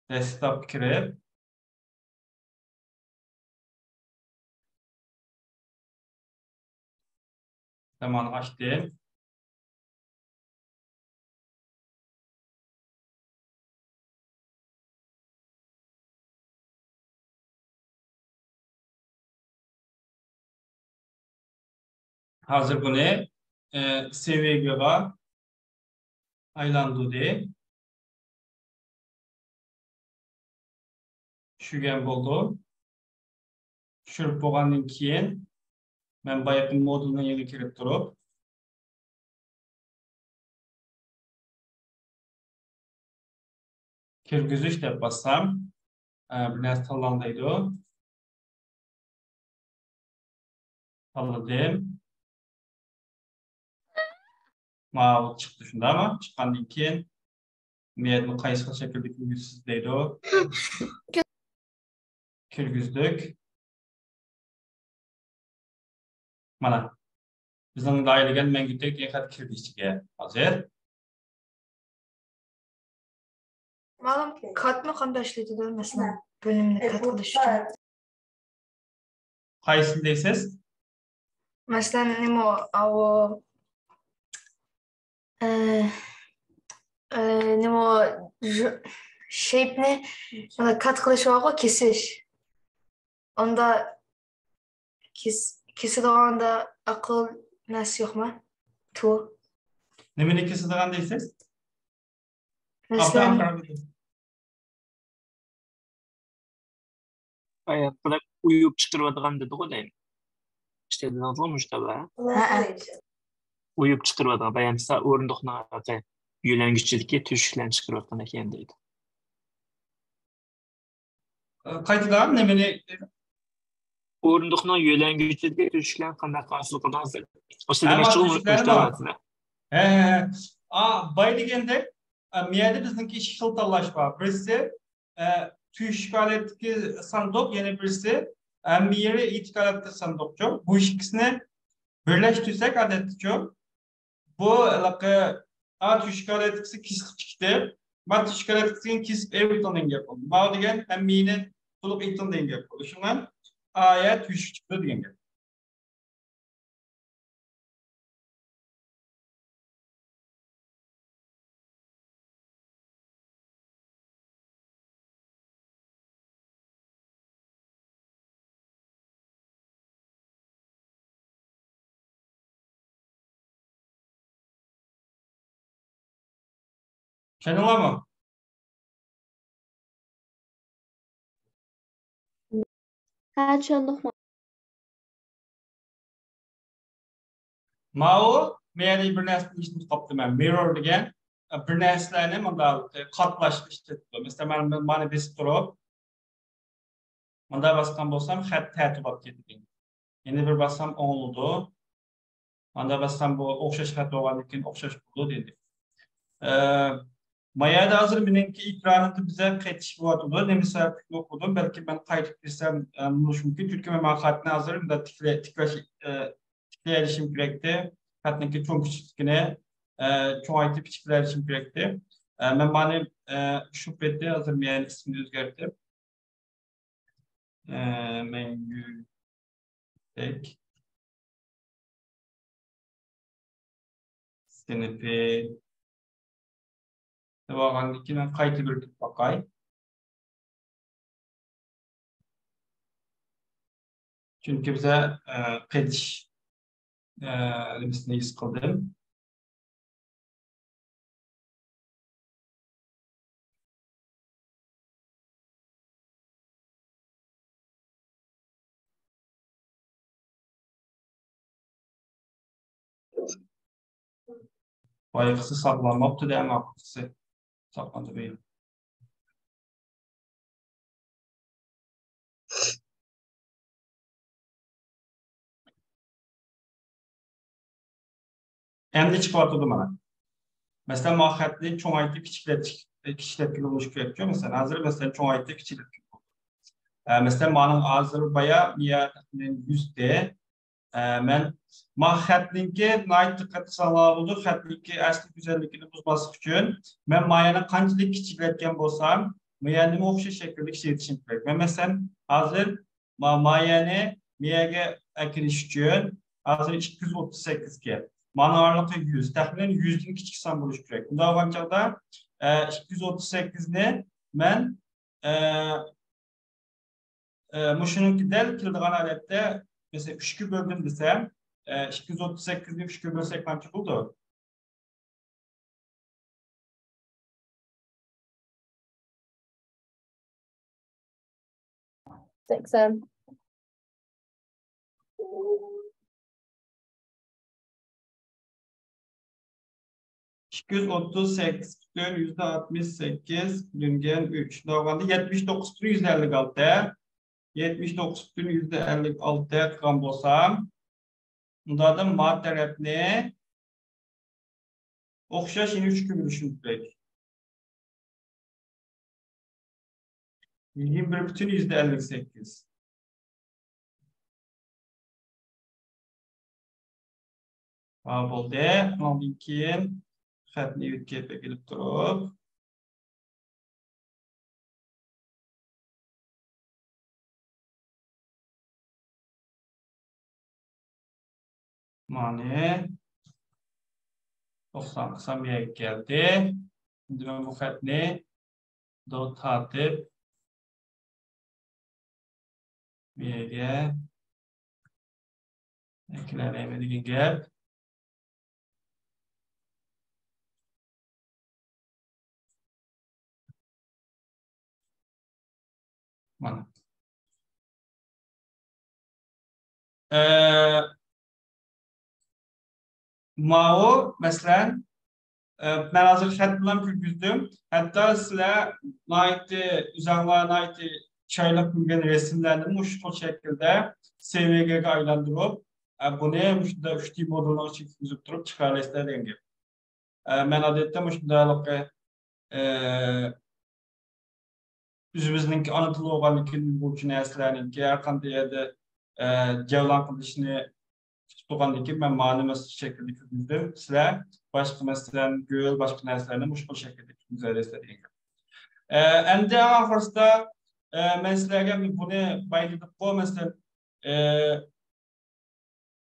دېسكتوپقا كىرىپ، زامانغا ئاچتىم. ھازىر بۇنى، ئى، سى ۋى جىغا ئايلاندۇردى. چۈشۈرگەن بولدۇم. چۈشۈرۈپ بولغاندىن كېيىن، مەن بايىقى مودۇلنىڭ يېنىغا كىرىپ تۇرۇپ، كىرگۈزۈش دەپ باسسام، ئە، بىر نەرسە تاللاڭ دەيدۇ. تاللىدىم. ماۋۇ چىقتى، شۇنداقمۇ؟ چىققاندىن كېيىن، بۇ يەردىن قايسى خىل شەكىلدە كىرگۈزىسىز دەيدۇ. كىرگۈزدۇق. مانا، بىزنىڭ دائىرىلىگەن مەڭگۈ تەك دېگەن خەت كىردى ئىچىگە. ھازىر. مالۇم، كاتمۇ قانداق ئىشلىتىدۇ، مەسىلەن، بۆلۈمنى كات قىلىش ئۈچۈن؟ قايسىنى دەيسىز؟ مەسىلەن، نېمە، ئاۋۇ، ئە، ئە، نېمە، ژ-، شېيپنى، مانا، كات قىلىش بارغۇ، كېسىش. ئاندا كېس-، كېسىدىغاندا ئەقىل نەرسە يوقما؟ تۇ. نېمىنى كېسىدىغان دەيسىز؟ مەسىلەن، ئاپتونوم قىلىپ ئويۇپ چىقىرىۋاتىدىغان دېدىغۇ دەيمەن. ئىشتە دېدىڭىزغۇ مۇشۇ خەۋەر؟ ھەئە. ئويۇپ چىقىرىۋاتىدىغان، بايام مىسال ئورۇندۇقنىڭ يۆلەنگۈچىدىكى تۆشۈكلەرنى چىقىرىۋاتقان ئىكەن دەيدۇ. قايتىدىن نېمىنى؟ ئورۇندۇقنىڭ يۆلەنگۈچىدىكى تۆشۈكلەرنى قانداق ھاسىل قىلدىڭىز؟ ئۇ سىز ھە، دېمەكچى تۆشۈكلەرنى مۇشۇ. ھە، ھە، ھە. ئا، باي دېگەندەك، ئە، مەيەردە بىزنىڭكى ئىككى خىل تاللاش بار. بىرسى، ئە، تۆشۈك ھالەتتىكى ساندۇق، يەنە بىرسى، ھەممە يېرى ئېتىك ھالەتتە ساندۇقچۇ. بۇ ئىككىسىنى بىرلەشتۈرسەك، ئادەتتىچۇ، بۇ ھېلىقى، ئا، تۆشۈك ھالەتتىكىسى كېسىپ چىقتى. ما تۆشۈك ھالەتتىكىسىنى كېسىپ ئېلىۋېتىڭ دېگەن گەپ بولدى. ماۋۇ دېگەن ھەممىنى تولۇق ئېيتىڭ دېگەن گەپ بولدى. شۇڭا ئا يەر تۆشۈك چىقتى دېگەن گەپ. چۈشەندىڭلارمۇ؟ ھە، چۈشەندۇق. ماۋۇ، مەن يەنە بىر نەرسىنى ئىشلىتىپ قاپتىمەن. مىررور دېگەن، بىر نەرسىلەرنى مۇنداق قاتلاشقا ئىشلىتىدۇ. مەسىلەن، مەن مانا بېسىپ تۇرۇپ، مۇنداق باسقان بولسام، خەت تەتۈر بولۇپ كېتىدۇ. يەنە بىر باسسام ئوڭلىدۇ. مانا باسسام بۇ ئوخشاش خەت بولغاندىن كېيىن ئوخشاش بولىدۇ دېدى. ئە، ما يەردە ھازىر مېنىڭكى ئېكرانىمدا بىزە قېتىش بولۇۋاتىدۇ. نېمە سەۋەبلىكىنى ئۇقمىدىم. بەلكى مەن قايتىپ كىرسەم، ئە، بولۇشى مۇمكىن. چۈنكى مەن ما خەتنى ھازىر مۇنداق تىكلە-، تىكلەش، ئە، تىكلەيلىشىم كېرەكتى. خەتنىڭكى چوڭ كىچىكلىكىنى، ئە، چوڭايتىپ كىچىكلەيلىشىم كېرەكتى. ئە، مەن مانى، ئە، شۇ پېتى ھازىر مەن ئىسمىنى ئۆزگەرتىپ، ئە، مەڭگۈ تەك سىنىپى دەپ ئالغاندىن كېيىن مەن قايتا بىر كىرىپ باقاي. چۈنكى بىزە، ئە، قېتىش، ئە، نېمىسىنى ھېس قىلدىم. بايىقىسى ساقلانماپتۇ دە، ماقۇلسى. ساقلاندى بۇ يەر. ئەمدى چىقىۋاتىدۇ مانا. مەسىلەن، ما خەتنى چوڭايتىپ كىچىكلەتكىلى بولۇش كېرەككۇ. مەسىلەن، ھازىر، مەسىلەن، چوڭايتىپ كىچىكلەتكىلى بولدى. ئە، مەسىلەن، مانىڭ ھازىر بايا مىيە يۈزدە. ئە، مەن ما خەتنىڭكى ناھايىتى دىققەت قىلساڭلار بولىدۇ. خەتنىڭكى ئەسلى گۈزەللىكىنى بۇزماسلىق ئۈچۈن مەن مايەنى قانچىلىك كىچىكلەتكەن بولسام، مىيەنىمۇ ئوخشاش شەكىلدە كىچىكلىتىشىم كېرەك. مەن، مەسىلەن، ھازىر ما-، مايەنى مىيەگە ئەكىرىش ئۈچۈن ھازىر ئىككى يۈز ئوتتۇز سەككىز كەن. مانا ئارىلىقى يۈز. تەخمىنەن يۈزدىن كىچىك سان بولۇشى كېرەك. بۇنداق بولغان چاغدا، ئە، ئىككى يۈز ئوتتۇز سەككىزنى مەن، ئە، ئە، مۇشۇنىڭكى دەل كېلىدىغان ھالەتتە، مەسىلەن، ئۈچكە بۆلدۈم دېسەم، ئە، ئىككى يۈز ئوتتۇز سەككىزنى ئۈچكە بۆلسەك قانچە بولىدۇ؟ سەكسەن. ئىككى يۈز ئوتتۇز سەككىز پۈتۈن يۈزدە ئاتمىش سەككىز بۆلۈنگەن ئۈچ. شۇنداق بولغاندا يەتمىش توققۇز پۈتۈن يۈزدە ئەللىك ئالتە. يەتمىش توققۇز پۈتۈن يۈزدە ئەللىك ئالتە قىلغان بولسام، ئۇنداقتا ما تەرەپنى ئوخشاش يەنە ئۈچكە بۆلۈشۈم كېرەك. يىگىرمە بىر پۈتۈن يۈزدە ئەللىك سەككىز. ھا، بولدى. ئۇنىڭدىن كېيىن خەتنى يۆتكەپ ئەكېلىپ تۇرۇپ، مانى توقسان قىلسام، بۇ يەرگە كەلدى. ئەمدى مەن بۇ خەتنى دو تارتىپ، بۇ يەرگە ئەكىلەلەيمەن دېگەن گەپ. مانا. ئە، ماۋۇ، مەسىلەن، ئە، مەن ھازىر خەت بىلەن كىرگۈزدۈم. ھەتتا سىلەر ناھايىتى، ئۆزۈڭلار ناھايىتى چىرايلىق كۆرگەن رەسىملەرنى مۇشۇ خىل شەكىلدە سىۋىگەگە ئايلاندۇرۇپ، ئە، بۇنى مۇشۇنداق ئۈچ دى مودېلنىڭ ئىچىگە كىرگۈزۈپ تۇرۇپ چىقىرالايسىلەر دېگەن گەپ. ئە، مەن ئادەتتە مۇشۇنداق، ئە، ئۆزىمىزنىڭكى ئانا تىل بولغاندىكىن، ئۇيغۇرچە نەرسىلەرنىڭكى ھەر قانداق يەردە، ئە، جەۋلان قىلىشنى كۈتۈپ تۇرغاندىكىن، مەن مانا مەسىلە شەكلىدە كىرگۈزدۈم. سىلەر باشقا، مەسىلەن، گۈل، باشقا نەرسىلەرنى مۇشۇ خىل شەكىلدە كىرگۈزەلەيسىلەر دېگەن گەپ. ئە، ئەمدى ئەڭ ئاخىرسىدا، ئە، مەن سىلەرگە بۇنى بايىتىپقۇ، مەسىلەن، ئە،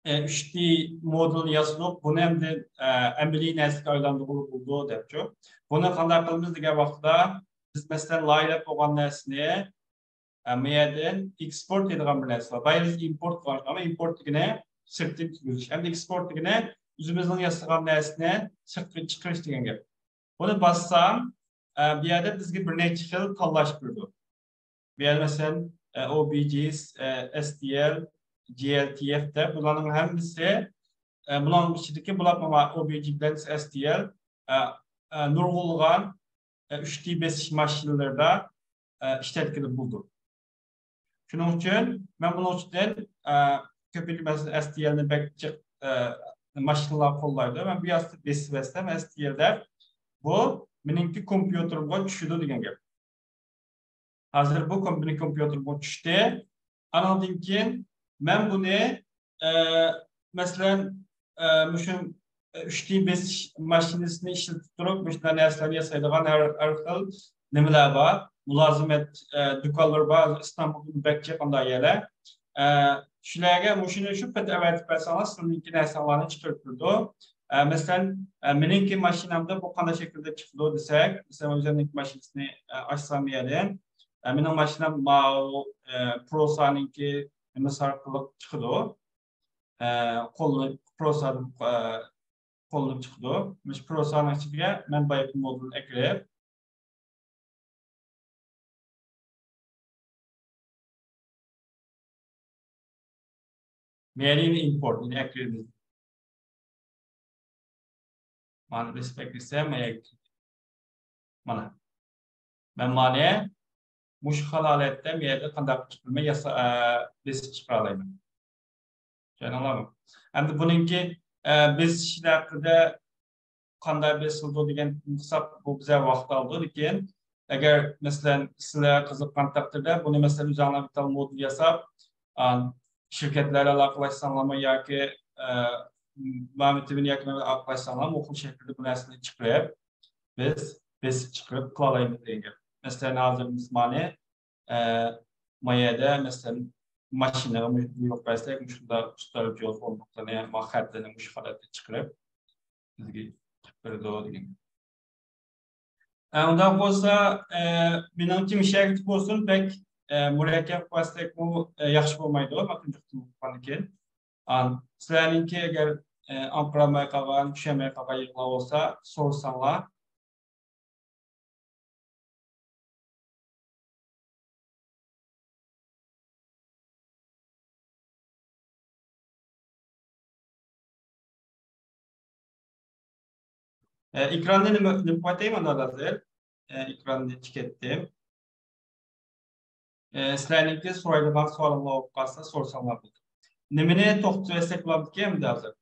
ئە، ئۈچ دى مودېلنى ياسىدۇق. بۇنى ئەمدى، ئە، ئەمەلىي نەرسىگە ئايلاندۇرغىلى بولىدۇ دەپچۇ. بۇنى قانداق قىلىمىز دېگەن ۋاقىتتا، بىز، مەسىلەن، لايىھەلەپ بولغان نەرسىنى، ئە، مۇ يەردىن ئېكسپورت دەيدىغان بىر نەرسە بار. بايا بىز ئىمپورت قىلغان، ئەمما ئىمپورت دېگىنى سىرتتىن كىرگۈزۈش. ئەمدى ئېكسپورت دېگىنى ئۆزىمىزنىڭ ياسىغان نەرسىنى سىرتقا چىقىرىش دېگەن گەپ. بۇنى باسسام، ئە، بۇ يەردە بىزگە بىر نەچچە خىل تاللاش بېرىدۇ. بۇ يەردە، مەسىلەن، ئە، ئو بى جى، ئە، ئەس تى ئېل، جى ئېل تى ئېف دەپ، بۇلارنىڭ ھەممىسى، ئە، بۇلارنىڭ ئىچىدىكى بۇلار، مانا، ئو بى جى بىلەن ئەس تى ئېل، ئە، ئە، نۇرغۇنلىغان، ئە، ئۈچ دى بېسىش ماشىنىلىرىدا، ئە، ئىشلەتكىلى بولىدۇ. شۇنىڭ ئۈچۈن مەن بۇنىڭ ئۈستىدىن، ئە، كۆپىنچە، مەسىلەن، ئەس تى ئېلنى بەك جىق، ئە، ماشىنىلار قوللايدۇ. مەن بۇ ياسىدا بېسىۋەتسەم ئەس تى ئېل دەپ، بۇ مېنىڭكى كومپيۇتېرىمغا چۈشىدۇ دېگەن گەپ. ھازىر بۇ كومپيۇتېرىمغا چۈشتى. ئانىڭدىن كېيىن مەن بۇنى، ئە، مەسىلەن، ئە، مۇشۇ ئۈچ دى بېسىش ماشىنىسىنى ئىشلىتىپ تۇرۇپ، مۇشۇنداق نەرسىلەرنى ياسايدىغان ھەر، ھەر خىل نېمىلەر بار، مۇلازىمەت، ئە، دۇكانلىرى بار، ئىستانبۇلدا بەك جىق ئانداق يەرلەر. ئە، شۇلارغا مۇشۇنى شۇ پېتى ئەۋەتىپ بەرسەڭلار، سىلىنىڭكى نەرسەڭلارنى چىقىرىپ بېرىدۇ. ئە، مەسىلەن، ئە، مېنىڭكى ماشىنامدا بۇ قانداق شەكىلدە چىقىدۇ دېسەك، مەسىلەن، ئۆزۈمنىڭكى ماشىنىسىنى، ئە، ئاچسام يەردىن، ئە، مېنىڭ ماشىنام ماۋۇ، ئە، پروسانىڭكى نېمىسى ئارقىلىق چىقىدۇ. ئە، قوللىنىپ، پروسادىن، ئە، قوللىنىپ چىقىدۇ. مۇشۇ پروسانىڭ ئىچىگە مەن بايىقى مودېلنى ئەكىرىپ، مەيەنى ئىمپورت، يەنى ئەكىرىمىز. مانا بېسىپ ئەكىرسەم، مانا. مانا. مەن مانى مۇشۇ خىل ھالەتتە مەيەردە قانداق قىلىپ بىلمەي ياسا-، ئە، بېسىپ چىقىرالايمەن. چۈشەندىڭلارمۇ؟ ئەمدى بۇنىڭكى، ئە، بېسىش ھەققىدە قانداق بېسىلىدۇ دېگەن قىلساق، بۇ بىزگە ۋاقىت ئالىدۇ. لېكىن ئەگەر، مەسىلەن، سىلەر قىزىققان تەقدىردە، بۇنى، مەسىلەن، ئۆزۈڭلار بىر مودېل ياساپ، ئا، شىركەتلەر ئالاقىلەشسەڭلارمۇ ياكى، ئە، مامىتىمىن ياكى مەن ئالاقىلەشسەڭلار، مۇ خىل شەكىلدە بۇ نەرسىنى چىقىرىپ، بىز بېسىپ چىقىرىپ قىلالايمىز دېگەن گەپ. مەسىلەن، ھازىر بىز مانى، ئە، ما يەردە، مەسىلەن، ماشىنىغا بۇيرۇق بەرسەك، مۇشۇنداق ئۈستەل جوز ئورۇندۇقلىرىنى، ما خەتلىرىنى مۇشۇ ھالەتتە چىقىرىپ، بىزگە چىقىرىپ بېرىدۇ دېگەن. ئە، ئۇنداق بولسا، ئە، مېنىڭچە مۇشۇ يەرگىچە بولسۇن، بەك، ئە، مۇرەككەپ قىلىۋەتسەكمۇ، ئە، ياخشى بولمايدۇ، ما تۇنجۇقتىن بولغاندىكىن. ئان، سىلەرنىڭكى ئەگەر، ئە، ئاڭقىرالماي قالغان، چۈشەنمەي قالغان يېرىڭلار بولسا، سورىساڭلار. ئە، ئېكراننى نېمە، نېمە قىلىۋېتەي مانا ھازىر؟ ئە، ئېكراننى چېكەتتىم. ئە، سىلەرنىڭكى سورايدىغان سوئالىڭلار بولۇپ قالسا، سورىساڭلار بولدى. نېمىنى توختىتىۋەتسەك بولامدىكىن ئەمدى ھازىر؟